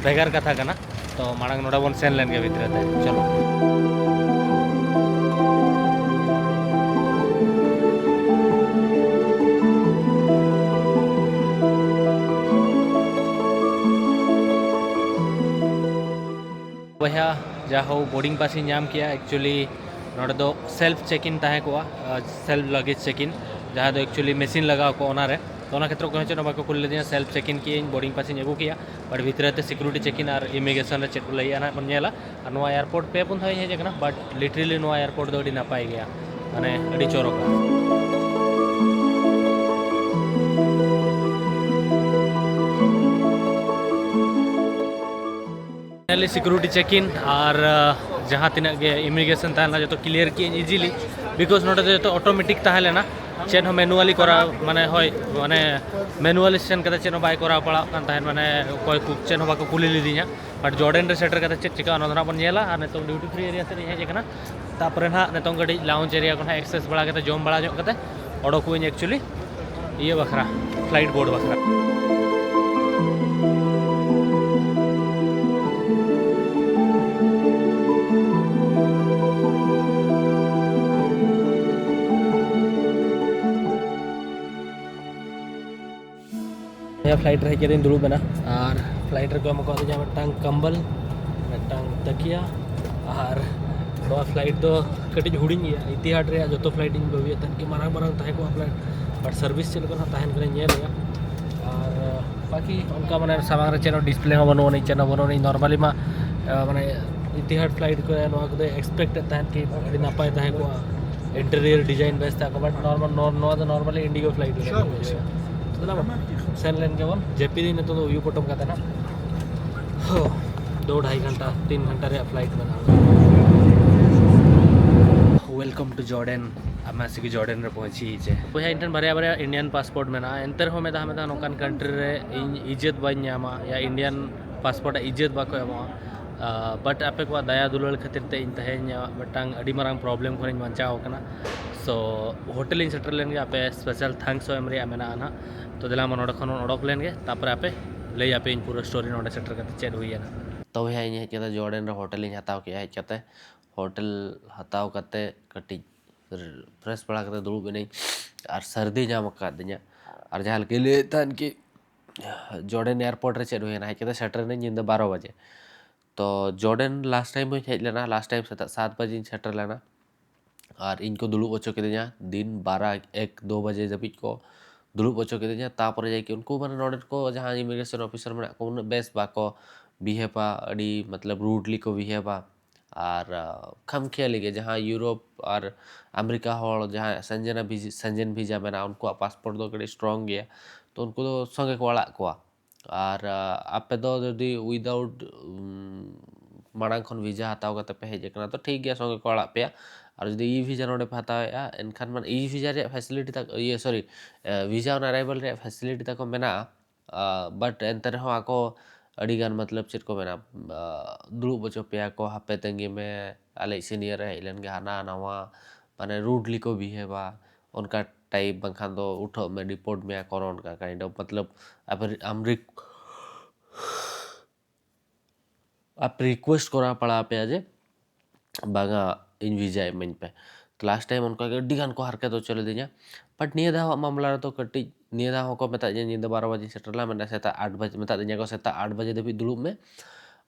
ᱵᱷᱮᱜᱟᱨ ᱠᱟᱛᱷᱟ ᱠᱟᱱᱟ᱾ ᱛᱚ ᱢᱟᱲᱟᱝ ᱱᱚᱰᱮ ᱵᱚᱱ ᱥᱮᱱ ᱞᱮᱱ ᱜᱮ ᱵᱷᱤᱛᱨᱤ ᱛᱮ, ᱪᱚᱞᱚ᱾ ᱵᱚᱭᱦᱟ, ᱡᱟ ᱦᱳ, ᱵᱳᱨᱰᱤᱝ ᱯᱟᱥ ᱤᱧ ᱧᱟᱢ ᱠᱮᱜᱼᱟ᱾ ᱮᱠᱪᱩᱭᱮᱞᱤ ᱱᱚᱰᱮ ᱫᱚ ᱥᱮᱞᱯ ᱪᱮᱠ ᱤᱱ ᱛᱟᱦᱮᱸ ᱠᱚᱜᱼᱟ, ᱥᱮᱞᱯ ᱞᱟᱜᱮᱡᱽ ᱪᱮᱠ ᱤᱱ, ᱡᱟᱦᱟᱸ ᱫᱚ ᱮᱠᱪᱩᱭᱮᱞᱤ ᱢᱮᱥᱤᱱ ᱞᱟᱜᱟᱣ ᱠᱚᱜᱼᱟ ᱚᱱᱟᱨᱮ᱾ ᱛᱚ ᱚᱱᱟ ᱠᱷᱮᱛᱨᱮ ᱚᱠᱚᱭ ᱦᱚᱸ ᱪᱮᱫ ᱦᱚᱸ ᱵᱟᱠᱚ ᱠᱩᱞᱤ ᱞᱤᱫᱤᱧᱟ, ᱥᱮᱞᱯ ᱪᱮᱠ ᱤᱱ ᱠᱮᱜᱼᱟᱹᱧ, ᱵᱳᱨᱰᱤᱝ ᱯᱟᱥ ᱤᱧ ᱟᱹᱜᱩ ᱠᱮᱜᱼᱟ᱾ ᱵᱟᱴ ᱵᱷᱤᱛᱨᱤ ᱨᱮ ᱥᱤᱠᱩᱨᱤᱴᱤ ᱪᱮᱠ ᱤᱱ ᱟᱨ ᱤᱢᱤᱜᱨᱮᱥᱚᱱ ᱨᱮ ᱪᱮᱫ ᱠᱚ ᱞᱟᱹᱭᱮᱜᱼᱟ ᱱᱟᱦᱟᱜ ᱵᱚᱱ ᱧᱮᱞᱟ᱾ ᱟᱨ ᱱᱚᱣᱟ ᱮᱭᱟᱨᱯᱳᱨᱴ ᱯᱮ ᱯᱩᱱ ᱫᱷᱟᱣ ᱤᱧ ᱦᱮᱡ ᱟᱠᱟᱱᱟ, ᱵᱟᱴ ᱞᱤᱴᱟᱨᱮᱞᱤ ᱱᱚᱣᱟ ᱮᱭᱟᱨᱯᱳᱨᱴ ᱫᱚ ᱟᱹᱰᱤ ᱱᱟᱯᱟᱭ ᱜᱮᱭᱟ, ᱢᱟᱱᱮ ᱟᱹᱰᱤ ᱪᱚᱨᱚᱠᱟ᱾ ᱯᱷᱟᱭᱱᱟᱞᱤ ᱥᱤᱠᱩᱨᱤᱴᱤ ᱪᱮᱠ ᱤᱱ ᱟᱨ, ᱟᱦ, ᱡᱟᱦᱟᱸ ᱛᱤᱱᱟᱹᱜ ᱜᱮ ᱤᱢᱤᱜᱨᱮᱥᱚᱱ ᱛᱟᱦᱮᱸ ᱞᱮᱱᱟ, ᱡᱚᱛᱚ ᱠᱞᱤᱭᱟᱨ ᱠᱮᱜᱼᱟᱹᱧ ᱤᱡᱤᱞᱤ, ᱵᱤᱠᱚᱡᱽ ᱱᱚᱰᱮ ᱫᱚ ᱡᱚᱛᱚ ᱚᱴᱳᱢᱮᱴᱤᱠ ᱛᱟᱦᱮᱸ ᱞᱮᱱᱟ᱾ ᱪᱮᱫ ᱦᱚᱸ ᱢᱮᱱᱩᱣᱟᱞᱤ ᱠᱚᱨᱟᱣ, ᱢᱟᱱᱮ, ᱦᱳᱭ, ᱢᱟᱱᱮ, ᱢᱮᱱᱩᱣᱟᱞᱤ ᱥᱮᱱ ᱠᱟᱛᱮ ᱪᱮᱫ ᱦᱚᱸ ᱵᱟᱭ ᱠᱚᱨᱟᱣ ᱯᱟᱲᱟᱜ ᱠᱟᱱ ᱛᱟᱦᱮᱸᱫ, ᱢᱟᱱᱮ, ᱚᱠᱚᱭ ᱠᱚ ᱪᱮᱫ ᱦᱚᱸ ᱵᱟᱠᱚ ᱠᱩᱞᱤ ᱞᱤᱫᱤᱧᱟ᱾ ᱵᱟᱴ ᱡᱚᱨᱰᱮᱱ ᱨᱮ ᱥᱮᱴᱮᱨ ᱠᱟᱛᱮ ᱪᱮᱫ ᱪᱤᱠᱟᱹᱜᱼᱟ, ᱚᱱᱟ ᱫᱚ ᱱᱟᱜ ᱵᱚᱱ ᱧᱮᱞᱟ᱾ ᱟᱨ ᱱᱤᱛᱚᱝ ᱰᱤᱭᱩᱴᱤ ᱯᱷᱨᱤ ᱮᱨᱤᱭᱟ ᱥᱮᱫ ᱤᱧ ᱦᱮᱡ ᱟᱠᱟᱱᱟ᱾ ᱛᱟᱨᱯᱚᱨᱮ ᱱᱟᱦᱟᱜ ᱱᱤᱛᱚᱝ ᱠᱟᱹᱴᱤᱡ ᱞᱟᱣᱩᱧᱡᱽ ᱮᱨᱤᱭᱟ ᱠᱚ ᱱᱟᱦᱟᱜ ᱮᱠᱥᱮᱥ ᱵᱟᱲᱟ ᱠᱟᱛᱮ, ᱡᱚᱢ ᱵᱟᱲᱟ ᱧᱚᱜ ᱠᱟᱛᱮ ᱚᱰᱚᱠᱚᱜ ᱟᱹᱧ ᱮᱠᱪᱩᱭᱮᱞᱤ ᱤᱭᱟᱹ ᱵᱟᱠᱷᱨᱟ, ᱯᱷᱞᱟᱭᱤᱴ ᱵᱳᱨᱰ ᱵᱟᱠᱷᱨᱟ᱾ ᱱᱤᱭᱟᱹ ᱯᱷᱞᱟᱭᱤᱴ ᱨᱮ ᱦᱮᱡ ᱠᱟᱛᱮᱧ ᱫᱩᱲᱩᱵ ᱮᱱᱟ, ᱟᱨ ᱯᱷᱞᱟᱭᱤᱴ ᱨᱮᱠᱚ ᱮᱢ ᱟᱠᱟᱫᱤᱧᱟ ᱢᱤᱫᱴᱟᱝ ᱠᱟᱢᱵᱚᱞ, ᱢᱤᱫᱴᱟᱝ ᱛᱟᱹᱠᱤᱭᱟ᱾ ᱟᱨ ᱱᱚᱣᱟ ᱯᱷᱞᱟᱭᱤᱴ ᱫᱚ ᱠᱟᱹᱴᱤᱡ ᱦᱩᱰᱤᱧ ᱜᱮᱭᱟ᱾ ᱤᱛᱤᱦᱟᱰ ᱨᱮᱭᱟᱜ ᱡᱚᱛᱚ ᱯᱷᱞᱟᱭᱤᱴ ᱤᱧ ᱵᱷᱟᱹᱵᱤᱭᱮᱫ ᱛᱟᱦᱮᱸᱫ ᱠᱤ ᱢᱟᱨᱟᱝ ᱢᱟᱨᱟᱝ ᱛᱟᱦᱮᱸ ᱠᱚᱜᱼᱟ ᱯᱷᱞᱟᱭᱤᱴ, ᱵᱟᱴ ᱥᱟᱨᱵᱷᱤᱥ ᱪᱮᱫ ᱞᱮᱠᱟ ᱱᱟᱦᱟᱜ ᱛᱟᱦᱮᱱ ᱠᱟᱱᱟ ᱧᱮᱞ ᱦᱩᱭᱩᱜᱼᱟ᱾ ᱟᱨ ᱵᱟᱠᱤ ᱚᱱᱠᱟ ᱢᱟᱱᱮ ᱥᱟᱢᱟᱝ ᱨᱮ ᱪᱮᱫ ᱦᱚᱸ ᱰᱤᱥᱯᱞᱮ ᱦᱚᱸ ᱵᱟᱹᱱᱩᱜ ᱟᱹᱱᱤᱡ, ᱪᱮᱫ ᱦᱚᱸ ᱵᱟᱹᱱᱩᱜ ᱟᱹᱱᱤᱡ᱾ ᱱᱚᱨᱢᱟᱞᱤ ᱢᱟ, ᱟᱸ, ᱢᱟᱱᱮ ᱤᱛᱤᱦᱟᱰ ᱯᱷᱞᱟᱭᱤᱴ ᱠᱚᱨᱮ ᱱᱚᱣᱟ ᱠᱚᱫᱚ ᱮᱠᱥᱯᱮᱠᱴᱮᱰ ᱛᱟᱦᱮᱸᱫ ᱠᱤ ᱟᱹᱰᱤ ᱱᱟᱯᱟᱭ ᱛᱟᱦᱮᱸ ᱠᱚᱜᱼᱟ, ᱤᱱᱴᱮᱨᱤᱭᱟᱨ ᱰᱤᱡᱟᱭᱤᱱ ᱵᱮᱥ ᱛᱟᱦᱮᱸ ᱠᱚᱜᱼᱟ, ᱵᱟᱴ ᱱᱚᱨᱢᱟᱞ, ᱱᱚᱨ-, ᱱᱚᱣᱟ ᱫᱚ ᱱᱚᱨᱢᱟᱞᱤ ᱤᱱᱰᱤᱜᱳ ᱯᱷᱞᱟᱭᱤᱴ ᱞᱮᱠᱟ ᱜᱮ ᱵᱩᱡᱷᱟᱹᱜᱼᱟ᱾ ᱛᱚ ᱫᱮᱞᱟ ᱵᱚᱱ ᱥᱮᱱ ᱞᱮᱱ ᱜᱮᱵᱚᱱ, ᱡᱟᱹᱯᱤᱫ ᱤᱧ ᱱᱤᱛᱚᱜ ᱫᱚ ᱩᱭᱩ ᱯᱚᱴᱚᱢ ᱠᱟᱛᱮ ᱱᱟᱜ᱾ ᱦᱳ᱾ ᱫᱩ ᱰᱷᱟᱭ ᱜᱷᱚᱱᱴᱟ, ᱛᱤᱱ ᱜᱷᱚᱱᱴᱟ ᱨᱮᱭᱟᱜ ᱯᱷᱞᱟᱭᱤᱴ ᱢᱮᱱᱟᱜᱼᱟ᱾ Welcome to Jordan. ᱟᱢ ᱢᱟᱥᱤ ᱠᱤ ᱡᱚᱨᱰᱮᱱ ᱨᱮ ᱯᱚᱦᱚᱸᱪᱤ ᱦᱤᱡᱮ᱾ ᱵᱚᱭᱦᱟ, ᱤᱧ ᱴᱷᱮᱱ ᱵᱟᱨᱭᱟ ᱵᱟᱨᱭᱟ ᱤᱱᱰᱤᱭᱟᱱ ᱯᱟᱥᱯᱳᱨᱴ ᱢᱮᱱᱟᱜᱼᱟ, ᱮᱱᱛᱮ ᱨᱮᱦᱚᱸ ᱢᱮᱫᱦᱟ ᱢᱮᱫᱦᱟ ᱱᱚᱝᱠᱟᱱ ᱠᱟᱱᱴᱨᱤ ᱨᱮ ᱤᱧ ᱤᱡᱽᱡᱚᱛ ᱵᱟᱹᱧ ᱧᱟᱢᱟ, ᱭᱟ ᱤᱱᱰᱤᱭᱟᱱ ᱯᱟᱥᱯᱳᱨᱴ ᱟᱜ ᱤᱡᱽᱡᱚᱛ ᱵᱟᱠᱚ ᱮᱢᱚᱜᱼᱟ᱾ ᱵᱟᱴ ᱟᱯᱮ ᱠᱚᱣᱟᱜ ᱫᱟᱭᱟ ᱫᱩᱞᱟᱹᱲ ᱠᱷᱟᱹᱛᱤᱨ ᱛᱮ ᱤᱧ ᱛᱮᱦᱮᱧ ᱢᱤᱫᱴᱟᱝ ᱟᱹᱰᱤ ᱢᱟᱨᱟᱝ ᱯᱨᱚᱵᱞᱮᱢ ᱠᱷᱚᱱᱤᱧ ᱵᱟᱧᱪᱟᱣ ᱟᱠᱟᱱᱟ᱾ ᱥᱳ, ᱦᱳᱴᱮᱞ ᱤᱧ ᱥᱮᱴᱮᱨ ᱞᱮᱱ ᱜᱮ, ᱟᱯᱮ ᱥᱯᱮᱥᱟᱞ ᱛᱷᱮᱝᱠᱥ ᱦᱚᱸ ᱮᱢ ᱨᱮᱭᱟᱜ ᱢᱮᱱᱟᱜᱼᱟ ᱱᱟᱦᱟᱜ᱾ ᱛᱚ ᱫᱮᱞᱟ ᱢᱟ ᱱᱚᱰᱮ ᱠᱷᱚᱱ ᱵᱚᱱ ᱚᱰᱚᱠ ᱞᱮᱱ ᱜᱮ, ᱛᱟᱨᱯᱚᱨᱮ ᱟᱯᱮ ᱞᱟᱹᱭ ᱟᱯᱮ ᱤᱧ ᱯᱩᱨᱟᱹ ᱥᱴᱳᱨᱤ ᱱᱚᱰᱮ ᱥᱮᱴᱮᱨ ᱠᱟᱛᱮ ᱪᱮᱫ ᱦᱩᱭᱮᱱᱟ᱾ ᱛᱚ ᱵᱚᱭᱦᱟ, ᱤᱧ ᱦᱮᱡ ᱠᱟᱛᱮ ᱡᱚᱨᱰᱮᱱ ᱨᱮ ᱦᱳᱴᱮᱞ ᱤᱧ ᱦᱟᱛᱟᱣ ᱠᱮᱜᱼᱟ᱾ ᱦᱮᱡ ᱠᱟᱛᱮ ᱦᱳᱴᱮᱞ ᱦᱟᱛᱟᱣ ᱠᱟᱛᱮ ᱠᱟᱹᱴᱤᱡ ᱯᱷᱨᱮᱥ ᱵᱟᱲᱟ ᱠᱟᱛᱮ ᱫᱩᱲᱩᱵ ᱮᱱᱟᱹᱧ, ᱟᱨ ᱥᱟᱹᱨᱫᱤ ᱧᱟᱢ ᱟᱠᱟᱫᱤᱧᱟ᱾ ᱟᱨ ᱡᱟᱦᱟᱸ ᱞᱮᱠᱟᱧ ᱞᱟᱹᱭᱮᱫ ᱛᱟᱦᱮᱱ ᱠᱤ, ᱡᱚᱨᱰᱮᱱ ᱮᱭᱟᱨᱯᱳᱨᱴ ᱨᱮ ᱪᱮᱫ ᱦᱩᱭᱮᱱᱟ, ᱦᱮᱡ ᱠᱟᱛᱮ ᱥᱮᱴᱮᱨ ᱮᱱᱟᱹᱧ ᱧᱤᱫᱟᱹ ᱵᱟᱨᱚ ᱵᱟᱡᱮ᱾ ᱛᱚ ᱡᱚᱨᱰᱮᱱ ᱞᱟᱥᱴ ᱴᱟᱭᱤᱢ ᱦᱚᱸᱧ ᱦᱮᱡ ᱞᱮᱱᱟ, ᱞᱟᱥᱴ ᱴᱟᱭᱤᱢ ᱥᱮᱛᱟᱜ ᱥᱟᱛ ᱵᱟᱡᱮᱧ ᱥᱮᱴᱮᱨ ᱞᱮᱱᱟ᱾ ᱟᱨ ᱤᱧ ᱠᱚ ᱫᱩᱲᱩᱵ ᱦᱚᱪᱚ ᱠᱤᱫᱤᱧᱟ ᱫᱤᱱ ᱵᱟᱨᱟ ᱮᱠ ᱫᱩ ᱵᱟᱡᱮ ᱫᱷᱟᱹᱵᱤᱡ ᱠᱚ ᱫᱩᱲᱩᱵ ᱦᱚᱪᱚ ᱠᱤᱫᱤᱧᱟ᱾ ᱛᱟᱯᱚᱨᱮ ᱡᱟᱭᱠᱤ ᱩᱱᱠᱩ, ᱢᱟᱱᱮ, ᱱᱚᱰᱮᱱ ᱠᱚ ᱡᱟᱦᱟᱸ ᱤᱢᱤᱜᱨᱮᱥᱚᱱ ᱚᱯᱷᱤᱥᱟᱨ ᱢᱮᱱᱟᱜ ᱠᱚ, ᱩᱱᱟᱹᱜ ᱵᱮᱥ ᱵᱟᱠᱚ ᱵᱤᱦᱮᱵᱟ, ᱟᱹᱰᱤ, ᱢᱚᱛᱞᱚᱵ, ᱨᱩᱰᱞᱤ ᱠᱚ ᱵᱤᱦᱮᱵᱟ᱾ ᱟᱨ ᱟᱸ, ᱠᱷᱟᱢ ᱠᱷᱮᱭᱟᱞᱤ ᱜᱮ, ᱡᱟᱦᱟᱸ ᱤᱭᱩᱨᱳᱯ ᱟᱨ ᱟᱢᱮᱨᱤᱠᱟ ᱦᱚᱲ ᱡᱟᱦᱟᱸ ᱥᱮᱱᱡᱮᱱᱟ ᱵᱷᱤᱡ-, ᱥᱮᱱᱡᱮᱱ ᱵᱷᱤᱡᱟ ᱢᱮᱱᱟᱜᱼᱟ, ᱩᱱᱠᱩᱣᱟᱜ ᱯᱟᱥᱯᱳᱨᱴ ᱫᱚ ᱠᱟᱹᱴᱤᱡ ᱥᱴᱨᱚᱝ ᱜᱮᱭᱟ, ᱛᱚ ᱩᱱᱠᱩ ᱫᱚ ᱥᱚᱸᱜᱮ ᱠᱚ ᱟᱲᱟᱜ ᱠᱚᱣᱟ᱾ ᱟᱨ ᱟᱸ, ᱟᱯᱮ ᱫᱚ ᱡᱩᱫᱤ ᱩᱭᱫᱟᱣᱩᱴ ᱢᱟᱲᱟᱝ ᱠᱷᱚᱱ ᱵᱷᱤᱡᱟ ᱦᱟᱛᱟᱣ ᱠᱟᱛᱮ ᱯᱮ ᱦᱮᱡ ᱟᱠᱟᱱᱟ, ᱛᱚ ᱴᱷᱤᱠ ᱜᱮᱭᱟ, ᱥᱚᱸᱜᱮ ᱠᱚ ᱟᱲᱟᱜ ᱯᱮᱭᱟ᱾ ᱟᱨ ᱡᱩᱫᱤ ᱤ ᱵᱷᱤᱡᱟ ᱱᱚᱰᱮ ᱯᱮ ᱦᱟᱛᱟᱣᱮᱫᱼᱟ, ᱮᱱᱠᱷᱟᱱ ᱢᱟᱱᱮ ᱤ ᱵᱷᱤᱡᱟ ᱨᱮᱭᱟᱜ ᱯᱷᱮᱥᱤᱞᱤᱴᱤ ᱛᱟᱠᱚ, ᱤᱭᱟᱹ, ᱥᱚᱨᱤ, ᱵᱷᱤᱡᱟ ᱚᱱ ᱟᱨᱟᱭᱵᱷᱟᱞ ᱨᱮᱭᱟᱜ ᱯᱷᱮᱥᱤᱞᱤᱴᱤ ᱛᱟᱠᱚ ᱢᱮᱱᱟᱜᱼᱟ᱾ ᱵᱟᱴ ᱮᱱᱛᱮ ᱨᱮᱦᱚᱸ ᱟᱠᱚ ᱟᱹᱰᱤᱜᱟᱱ, ᱢᱚᱛᱞᱚᱵ, ᱪᱮᱫ ᱠᱚ ᱢᱮᱱᱟ, ᱟᱸ, ᱫᱩᱲᱩᱵ ᱦᱚᱪᱚ ᱯᱮᱭᱟ ᱠᱚ, ᱦᱟᱯᱮ ᱛᱟᱺᱜᱤ ᱢᱮ, ᱟᱞᱮᱭᱤᱡ ᱥᱤᱱᱤᱭᱟᱨ ᱮ ᱦᱮᱡ ᱞᱮᱱ ᱜᱮ, ᱦᱟᱱᱟ ᱱᱟᱣᱟ, ᱢᱟᱱᱮ, ᱨᱩᱰᱞᱤ ᱠᱚ ᱵᱤᱦᱮᱵᱟ, ᱚᱱᱠᱟ ᱴᱟᱭᱤᱯ, ᱵᱟᱝᱠᱷᱟᱱ ᱫᱚ ᱩᱴᱷᱟᱹᱜ ᱢᱮ, ᱰᱤᱯᱳᱨᱴ ᱢᱮᱭᱟ ᱠᱚ, ᱚᱱᱠᱟ ᱠᱟᱭᱤᱱᱰ ᱚᱯᱷ, ᱢᱚᱛᱞᱚᱵ, ᱟᱯᱮ, ᱟᱢ ᱨᱤᱠ-, ᱟᱯᱮ ᱨᱤᱠᱩᱭᱮᱥᱴ ᱠᱚᱨᱟᱣ ᱯᱟᱲᱟᱣ ᱟᱯᱮᱭᱟ ᱡᱮ, "ᱵᱟᱝᱟ, ᱤᱧ ᱵᱷᱤᱡᱟ ᱤᱢᱟᱹᱧ ᱯᱮ᱾" ᱞᱟᱥᱴ ᱴᱟᱭᱤᱢ ᱚᱱᱠᱟ ᱜᱮ ᱟᱹᱰᱤ ᱜᱟᱱ ᱠᱚ ᱦᱟᱨᱠᱮᱛ ᱦᱚᱪᱚ ᱞᱤᱫᱤᱧᱟ᱾ ᱵᱟᱴ ᱱᱤᱭᱟᱹ ᱫᱷᱟᱣᱟᱜ ᱢᱟᱢᱞᱟ ᱨᱮᱫᱚ ᱠᱟᱹᱴᱤᱡ, ᱱᱤᱭᱟᱹ ᱫᱷᱟᱣ ᱦᱚᱸᱠᱚ ᱢᱮᱛᱟᱫᱤᱧᱟ ᱧᱤᱫᱟᱹ ᱵᱟᱨᱚ ᱵᱟᱡᱮᱧ ᱥᱮᱴᱮᱨ ᱞᱮᱱᱟ, ᱢᱮᱱᱫᱟ ᱥᱮᱛᱟᱜ ᱟᱴ ᱵᱟᱡᱮ, ᱢᱮᱛᱟᱫᱤᱧᱟ ᱠᱚ ᱥᱮᱛᱟᱜ ᱟᱴ ᱵᱟᱡᱮ ᱫᱷᱟᱹᱵᱤᱡ ᱫᱩᱲᱩᱵ ᱢᱮ,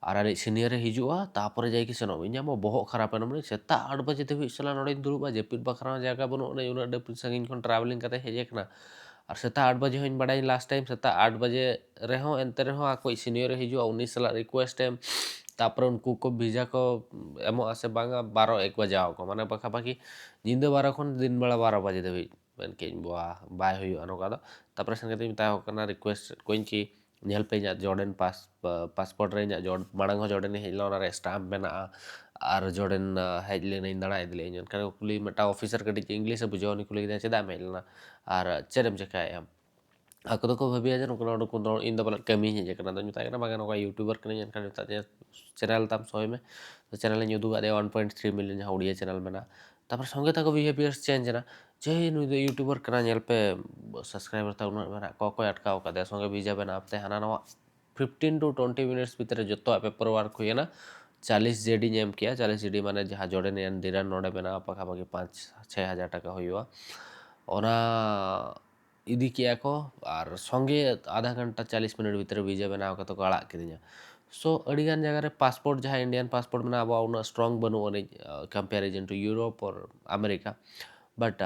ᱟᱨ ᱟᱞᱮᱭᱤᱡ ᱥᱤᱱᱤᱭᱟᱨ ᱮ ᱦᱤᱡᱩᱜᱼᱟ, ᱛᱟᱨᱯᱚᱨᱮ ᱡᱟᱭ ᱜᱮ ᱥᱮᱱᱚᱜ ᱢᱮ᱾ ᱤᱧᱟᱜ ᱢᱟ ᱵᱚᱦᱚᱜ ᱠᱷᱟᱨᱟᱯ ᱮᱱᱟ, ᱢᱟᱱᱮ ᱥᱮᱛᱟᱜ ᱟᱴ ᱵᱟᱡᱮ ᱫᱷᱟᱹᱵᱤᱡ ᱥᱟᱞᱟ ᱱᱚᱰᱮᱧ ᱫᱩᱲᱩᱵᱼᱟ, ᱡᱟᱹᱯᱤᱫ ᱵᱟᱠᱷᱨᱟ ᱦᱚᱸ ᱡᱟᱭᱜᱟ ᱵᱟᱹᱱᱩᱜ ᱟᱹᱱᱤᱡ, ᱩᱱᱟᱹᱜ ᱰᱷᱮᱨ ᱥᱟᱺᱜᱤᱧ ᱠᱷᱚᱱ ᱴᱨᱟᱵᱷᱮᱞᱤᱝ ᱠᱟᱛᱮ ᱦᱮᱡ ᱟᱠᱟᱱᱟ᱾ ᱟᱨ ᱥᱮᱛᱟᱜ ᱟᱴ ᱵᱟᱡᱮ ᱦᱚᱸᱧ ᱵᱟᱰᱟᱭᱟᱹᱧ, ᱞᱟᱥᱴ ᱴᱟᱭᱤᱢ ᱥᱮᱛᱟᱜ ᱟᱴ ᱵᱟᱡᱮ ᱨᱮᱦᱚᱸ, ᱮᱱᱛᱮ ᱨᱮᱦᱚᱸ ᱟᱠᱚᱭᱤᱡ ᱥᱤᱱᱤᱭᱚᱨ ᱮ ᱦᱤᱡᱩᱜᱼᱟ, ᱩᱱᱤ ᱥᱟᱞᱟᱜ ᱨᱤᱠᱩᱭᱮᱥᱴ ᱮᱢ, ᱛᱟᱯᱚᱨᱮ ᱩᱱᱠᱩ ᱠᱚ ᱵᱷᱤᱡᱟ ᱠᱚ ᱮᱢᱚᱜᱼᱟ ᱥᱮ ᱵᱟᱝᱟ, ᱵᱟᱨᱚ ᱮᱠ ᱵᱟᱡᱟᱣ ᱟᱠᱚ, ᱢᱟᱱᱮ ᱯᱟᱠᱷᱟᱯᱟᱠᱷᱤ ᱧᱤᱫᱟᱹ ᱵᱟᱨᱚ ᱠᱷᱚᱱ ᱫᱤᱱ ᱵᱮᱲᱟ ᱵᱟᱨᱚ ᱵᱟᱡᱮ ᱫᱷᱟᱹᱵᱤᱡ᱾ ᱢᱮᱱ ᱠᱮᱫᱟᱹᱧ, "ᱵᱟ, ᱵᱟᱭ ᱦᱩᱭᱩᱜᱼᱟ ᱱᱚᱝᱠᱟ ᱫᱚ᱾" ᱛᱟᱯᱚᱨᱮ ᱥᱮᱱ ᱠᱟᱛᱮᱧ ᱢᱮᱛᱟ ᱠᱚ ᱠᱟᱱᱟ, ᱨᱤᱠᱩᱭᱮᱥᱴ ᱠᱚᱣᱟᱧ ᱠᱤ, ᱧᱮᱞ ᱯᱮ, ᱤᱧᱟᱹᱜ ᱡᱚᱨᱰᱮᱱ ᱯᱟᱥ ᱯᱟᱥᱯᱳᱨᱴ ᱨᱮ ᱤᱧᱟᱹᱜ ᱡᱚᱨ ᱢᱟᱲᱟᱝ ᱦᱚᱸ ᱡᱚᱨᱰᱮᱱ ᱤᱧ ᱦᱮᱡ ᱞᱮᱱᱟ, ᱚᱱᱟ ᱨᱮ ᱥᱴᱟᱢᱯ ᱢᱮᱱᱟᱜᱼᱟ, ᱟᱨ ᱡᱚᱨᱰᱮᱱ ᱦᱮᱡ ᱞᱮᱱᱟᱹᱧ, ᱫᱟᱬᱟ ᱤᱫᱤ ᱞᱮᱫᱟᱹᱧ᱾ ᱮᱱᱠᱷᱟᱱ ᱠᱚ ᱠᱩᱞᱤ, ᱢᱤᱫᱴᱟᱝ ᱚᱯᱷᱤᱥᱟᱨ ᱠᱟᱹᱴᱤᱡ ᱤᱝᱞᱤᱥ ᱮ ᱵᱩᱡᱷᱟᱹᱣᱟ, ᱩᱱᱤ ᱠᱩᱞᱤ ᱠᱮᱫᱟᱭ, "ᱪᱮᱫᱟᱜ ᱮᱢ ᱦᱮᱡ ᱞᱮᱱᱟ ᱟᱨ ᱪᱮᱫ ᱮᱢ ᱪᱮᱠᱟᱭᱮᱫᱼᱟ?" ᱟᱠᱚ ᱫᱚᱠᱚ ᱵᱷᱟᱹᱵᱤᱭᱟ ᱡᱮ ᱱᱩᱠᱩ ᱫᱚ, ᱤᱧ ᱫᱚ ᱯᱟᱞᱮᱫ ᱠᱟᱹᱢᱤᱧ ᱦᱮᱡ ᱟᱠᱟᱱᱟ᱾ ᱟᱫᱚᱧ ᱢᱮᱛᱟᱭ ᱠᱟᱱᱟ, "ᱵᱟᱝᱟ, ᱱᱚᱝᱠᱟ ᱭᱩᱴᱩᱵᱟᱨ ᱠᱟᱹᱱᱟᱹᱧ, ᱮᱱᱠᱷᱟᱱ ᱢᱮᱛᱟᱫᱤᱧᱟ ᱪᱮᱱᱮᱞ ᱛᱟᱢ ᱥᱚᱭ ᱢᱮ, ᱛᱚ ᱪᱮᱱᱮᱞ ᱤᱧ ᱩᱫᱩᱜ ᱟᱫᱮᱭᱟ, ᱳᱣᱟᱱ ᱯᱚᱭᱮᱱᱴ ᱛᱷᱨᱤ ᱢᱤᱞᱤᱭᱚᱱ ᱡᱟᱦᱟᱸ ᱩᱲᱤᱭᱟ ᱪᱮᱱᱮᱞ ᱢᱮᱱᱟᱜᱼᱟ᱾ ᱛᱟᱨᱯᱚᱨ ᱥᱚᱸᱜᱮ ᱛᱟᱠᱚ ᱵᱤᱦᱮᱵᱤᱭᱟᱨ ᱪᱮᱧᱡᱽ ᱮᱱᱟ, ᱡᱮ ᱱᱩᱭ ᱫᱚ ᱭᱩᱴᱩᱵᱟᱨ ᱠᱟᱱᱟ, ᱧᱮᱞ ᱯᱮ ᱥᱟᱵᱥᱠᱨᱟᱭᱵᱟᱨ ᱛᱟᱭ ᱩᱱᱟᱹᱜ ᱢᱮᱱᱟᱜ ᱠᱚᱣᱟ, ᱚᱠᱚᱭ ᱟᱴᱠᱟᱣ ᱠᱟᱫᱮᱭᱟ?" ᱥᱚᱸᱜᱮ ᱵᱷᱤᱡᱟ ᱵᱮᱱᱟᱣ ᱛᱮ ᱦᱟᱱᱟ ᱱᱟᱣᱟ ᱯᱷᱤᱯᱴᱤᱱ ᱴᱩ ᱴᱩᱭᱮᱱᱴᱤ ᱢᱤᱱᱤᱴᱥ ᱵᱷᱤᱛᱨᱤ ᱨᱮ ᱡᱚᱛᱚᱣᱟᱜ ᱯᱮᱯᱟᱨ ᱣᱟᱨᱠ ᱦᱩᱭᱮᱱᱟ᱾ ᱪᱟᱞᱤᱥ ᱡᱮᱰᱤᱧ ᱮᱢ ᱠᱮᱜᱼᱟ, ᱪᱟᱞᱤᱥ ᱡᱮᱰᱤ ᱢᱟᱱᱮ ᱡᱟᱦᱟᱸ ᱡᱚᱨᱰᱮᱱᱤᱭᱟᱱ ᱫᱤᱨᱟᱢ ᱱᱚᱰᱮ ᱢᱮᱱᱟᱜᱼᱟ, ᱯᱟᱠᱷᱟ ᱯᱟᱠᱷᱤ ᱯᱟᱸᱪ ᱪᱷᱚᱭ ᱦᱟᱡᱟᱨ ᱴᱟᱠᱟ ᱦᱩᱭᱩᱜᱼᱟ᱾ ᱚᱱᱟ ᱤᱫᱤ ᱠᱮᱜᱼᱟ ᱠᱚ, ᱟᱨ ᱥᱚᱸᱜᱮ ᱟᱫᱷᱟ ᱜᱷᱚᱱᱴᱟ ᱪᱟᱞᱤᱥ ᱢᱤᱱᱤᱴ ᱵᱷᱤᱛᱨᱤ ᱵᱷᱤᱡᱟ ᱵᱮᱱᱟᱣ ᱠᱟᱛᱮ ᱠᱚ ᱟᱲᱟᱜ ᱠᱤᱫᱤᱧᱟ᱾ ᱥᱳ ᱟᱹᱰᱤᱜᱟᱱ ᱡᱟᱭᱜᱟ ᱨᱮ ᱯᱟᱥᱯᱳᱨᱴ, ᱡᱟᱦᱟᱸ ᱤᱱᱰᱤᱭᱟᱱ ᱯᱟᱥᱯᱳᱨᱴ ᱢᱮᱱᱟᱜᱼᱟ ᱟᱵᱚᱣᱟᱜ, ᱩᱱᱟᱹᱜ ᱥᱴᱨᱚᱝ ᱵᱟᱹᱱᱩᱜ ᱟᱹᱱᱤᱡ, comparison to Europe or America, but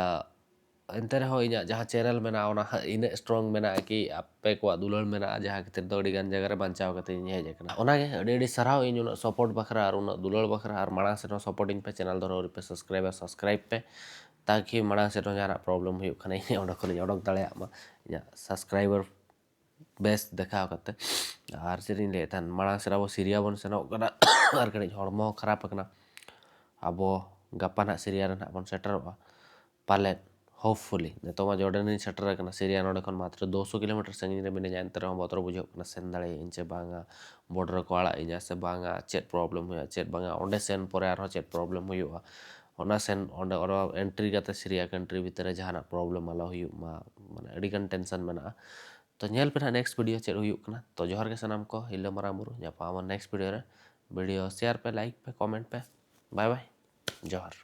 ᱮᱱᱛᱮ ᱨᱮᱦᱚᱸ ᱤᱧᱟᱹᱜ ᱡᱟᱦᱟᱸ ᱪᱮᱱᱮᱞ ᱢᱮᱱᱟᱜᱼᱟ, ᱚᱱᱟ ᱦᱟᱸᱜ ᱤᱱᱟᱹᱜ ᱥᱴᱨᱚᱝ ᱢᱮᱱᱟᱜᱼᱟ ᱠᱤ ᱟᱯᱮ ᱠᱚᱣᱟᱜ ᱫᱩᱞᱟᱹᱲ ᱢᱮᱱᱟᱜᱼᱟ, ᱡᱟᱦᱟᱸ ᱠᱷᱟᱹᱛᱤᱨ ᱫᱚ ᱟᱹᱰᱤ ᱜᱟᱱ ᱡᱟᱭᱜᱟ ᱨᱮ ᱵᱟᱧᱪᱟᱣ ᱠᱟᱛᱮ ᱤᱧ ᱦᱮᱡ ᱟᱠᱟᱱᱟ᱾ ᱚᱱᱟᱜᱮ ᱟᱹᱰᱤ ᱟᱹᱰᱤ ᱥᱟᱨᱦᱟᱣ ᱤᱧ ᱩᱱᱟᱹᱜ ᱥᱟᱯᱳᱨᱴ ᱵᱟᱠᱷᱨᱟ ᱟᱨ ᱩᱱᱟᱹᱜ ᱫᱩᱞᱟᱹᱲ ᱵᱟᱠᱷᱨᱟ, ᱟᱨ ᱢᱟᱲᱟᱝ ᱥᱮᱫ ᱦᱚᱸ ᱥᱟᱯᱳᱨᱴ ᱤᱧ ᱯᱮ, ᱪᱮᱱᱮᱞ ᱫᱚ ᱟᱹᱣᱨᱤ ᱯᱮ ᱥᱟᱵᱥᱠᱨᱟᱭᱤᱵᱟ, ᱥᱟᱵᱥᱠᱨᱟᱭᱤᱵ ᱯᱮ, ᱛᱟᱠᱤ ᱢᱟᱲᱟᱝ ᱥᱮᱫ ᱦᱚᱸ ᱡᱟᱦᱟᱱᱟᱜ ᱯᱨᱚᱵᱞᱮᱢ ᱦᱩᱭᱩᱜ ᱠᱷᱟᱱ ᱤᱧ ᱚᱸᱰᱮ ᱠᱷᱚᱱᱤᱧ ᱚᱰᱚᱠ ᱫᱟᱲᱮᱭᱟᱜ ᱢᱟ, ᱤᱧᱟᱹᱜ ᱥᱟᱵᱥᱠᱨᱟᱭᱵᱟᱨ ᱵᱮᱥ ᱫᱮᱠᱷᱟᱣ ᱠᱟᱛᱮ᱾ ᱟᱨ ᱪᱮᱫ ᱤᱧ ᱞᱟᱹᱭᱮᱫ ᱛᱟᱦᱮᱱ, ᱢᱟᱲᱟᱝ ᱥᱮᱫ ᱟᱵᱚ ᱥᱤᱨᱤᱭᱟ ᱵᱚᱱ ᱥᱮᱱᱚᱜ ᱠᱟᱱᱟ, ᱟᱨ ᱠᱟᱹᱴᱤᱡ ᱦᱚᱲᱢᱚ ᱠᱷᱟᱨᱟᱯ ᱟᱠᱟᱱᱟ᱾ ᱟᱵᱚ ᱜᱟᱯᱟ ᱱᱟᱦᱟᱜ ᱥᱤᱨᱤᱭᱟ ᱨᱮ ᱱᱟᱦᱟᱜ ᱵᱚᱱ ᱥᱮᱴᱮᱨᱚᱜᱼᱟ ᱯᱟᱞᱮᱫ, ᱦᱳᱯᱯᱷᱩᱞᱤ᱾ ᱱᱤᱛᱚᱜ ᱢᱟ ᱡᱚᱨᱰᱟᱱ ᱨᱤᱧ ᱥᱮᱴᱮᱨ ᱟᱠᱟᱱᱟ, ᱥᱤᱨᱤᱭᱟ ᱱᱚᱰᱮ ᱠᱷᱚᱱ ᱢᱟᱛᱨᱚ ᱫᱩᱥᱚ ᱠᱤᱞᱳᱢᱤᱴᱟᱨ ᱥᱟᱺᱜᱤᱧ ᱨᱮ ᱢᱤᱱᱟᱹᱧᱟ, ᱮᱱᱛᱮ ᱨᱮᱦᱚᱸ ᱵᱚᱛᱚᱨ ᱵᱩᱡᱷᱟᱹᱜ ᱠᱟᱱᱟ, ᱥᱮᱱ ᱫᱟᱲᱮᱭᱟᱜ ᱟᱹᱧ ᱪᱮ ᱵᱟᱝᱟ, ᱵᱚᱰᱟᱨ ᱨᱮᱠᱚ ᱟᱲᱟᱜ ᱤᱧᱟ ᱥᱮ ᱵᱟᱝᱟ, ᱪᱮᱫ ᱯᱨᱚᱵᱞᱮᱢ ᱦᱩᱭᱩᱜᱼᱟ ᱪᱮᱫ ᱵᱟᱝᱟ, ᱚᱸᱰᱮ ᱥᱮᱱ ᱯᱚᱨᱮ ᱟᱨᱦᱚᱸ ᱪᱮᱫ ᱯᱨᱚᱵᱞᱮᱢ ᱦᱩᱭᱩᱜᱼᱟ, ᱚᱱᱟ ᱥᱮᱱ ᱚᱸᱰᱮ ᱚᱱᱟ ᱮᱱᱴᱨᱤ ᱠᱟᱛᱮ ᱥᱤᱨᱤᱭᱟ ᱠᱟᱱᱴᱨᱤ ᱵᱷᱤᱛᱤᱨ ᱨᱮ ᱡᱟᱦᱟᱱᱟᱜ ᱯᱨᱚᱵᱞᱮᱢ ᱟᱞᱚ ᱦᱩᱭᱩᱜ ᱢᱟ, ᱢᱟᱱᱮ ᱟᱹᱰᱤᱜᱟᱱ ᱴᱮᱱᱥᱚᱱ ᱢᱮᱱᱟᱜᱼᱟ᱾ ᱛᱚ ᱧᱮᱞ ᱯᱮ ᱱᱟᱦᱟᱜ ᱱᱮᱠᱥᱴ ᱵᱷᱤᱰᱤᱭᱳ ᱪᱮᱫ ᱦᱩᱭᱩᱜ ᱠᱟᱱᱟ᱾ ᱛᱚ ᱡᱚᱦᱟᱨ ᱜᱮ ᱥᱟᱱᱟᱢ ᱠᱚ, ᱦᱤᱞᱟᱹ ᱢᱟᱨᱟᱝ ᱵᱩᱨᱩ, ᱧᱟᱯᱟᱢ ᱟᱵᱚᱱ ᱱᱮᱠᱥᱴ ᱵᱷᱤᱰᱤᱭᱳ ᱨᱮ᱾ ᱵᱷᱤᱰᱤᱭᱳ ᱥᱮᱭᱟᱨ ᱯᱮ, ᱞᱟᱭᱤᱠ ᱯᱮ, ᱠᱚᱢᱮᱱᱴ ᱯᱮ᱾ ᱵᱟᱭ ᱵᱟᱭ, ᱡᱚᱦᱟᱨ᱾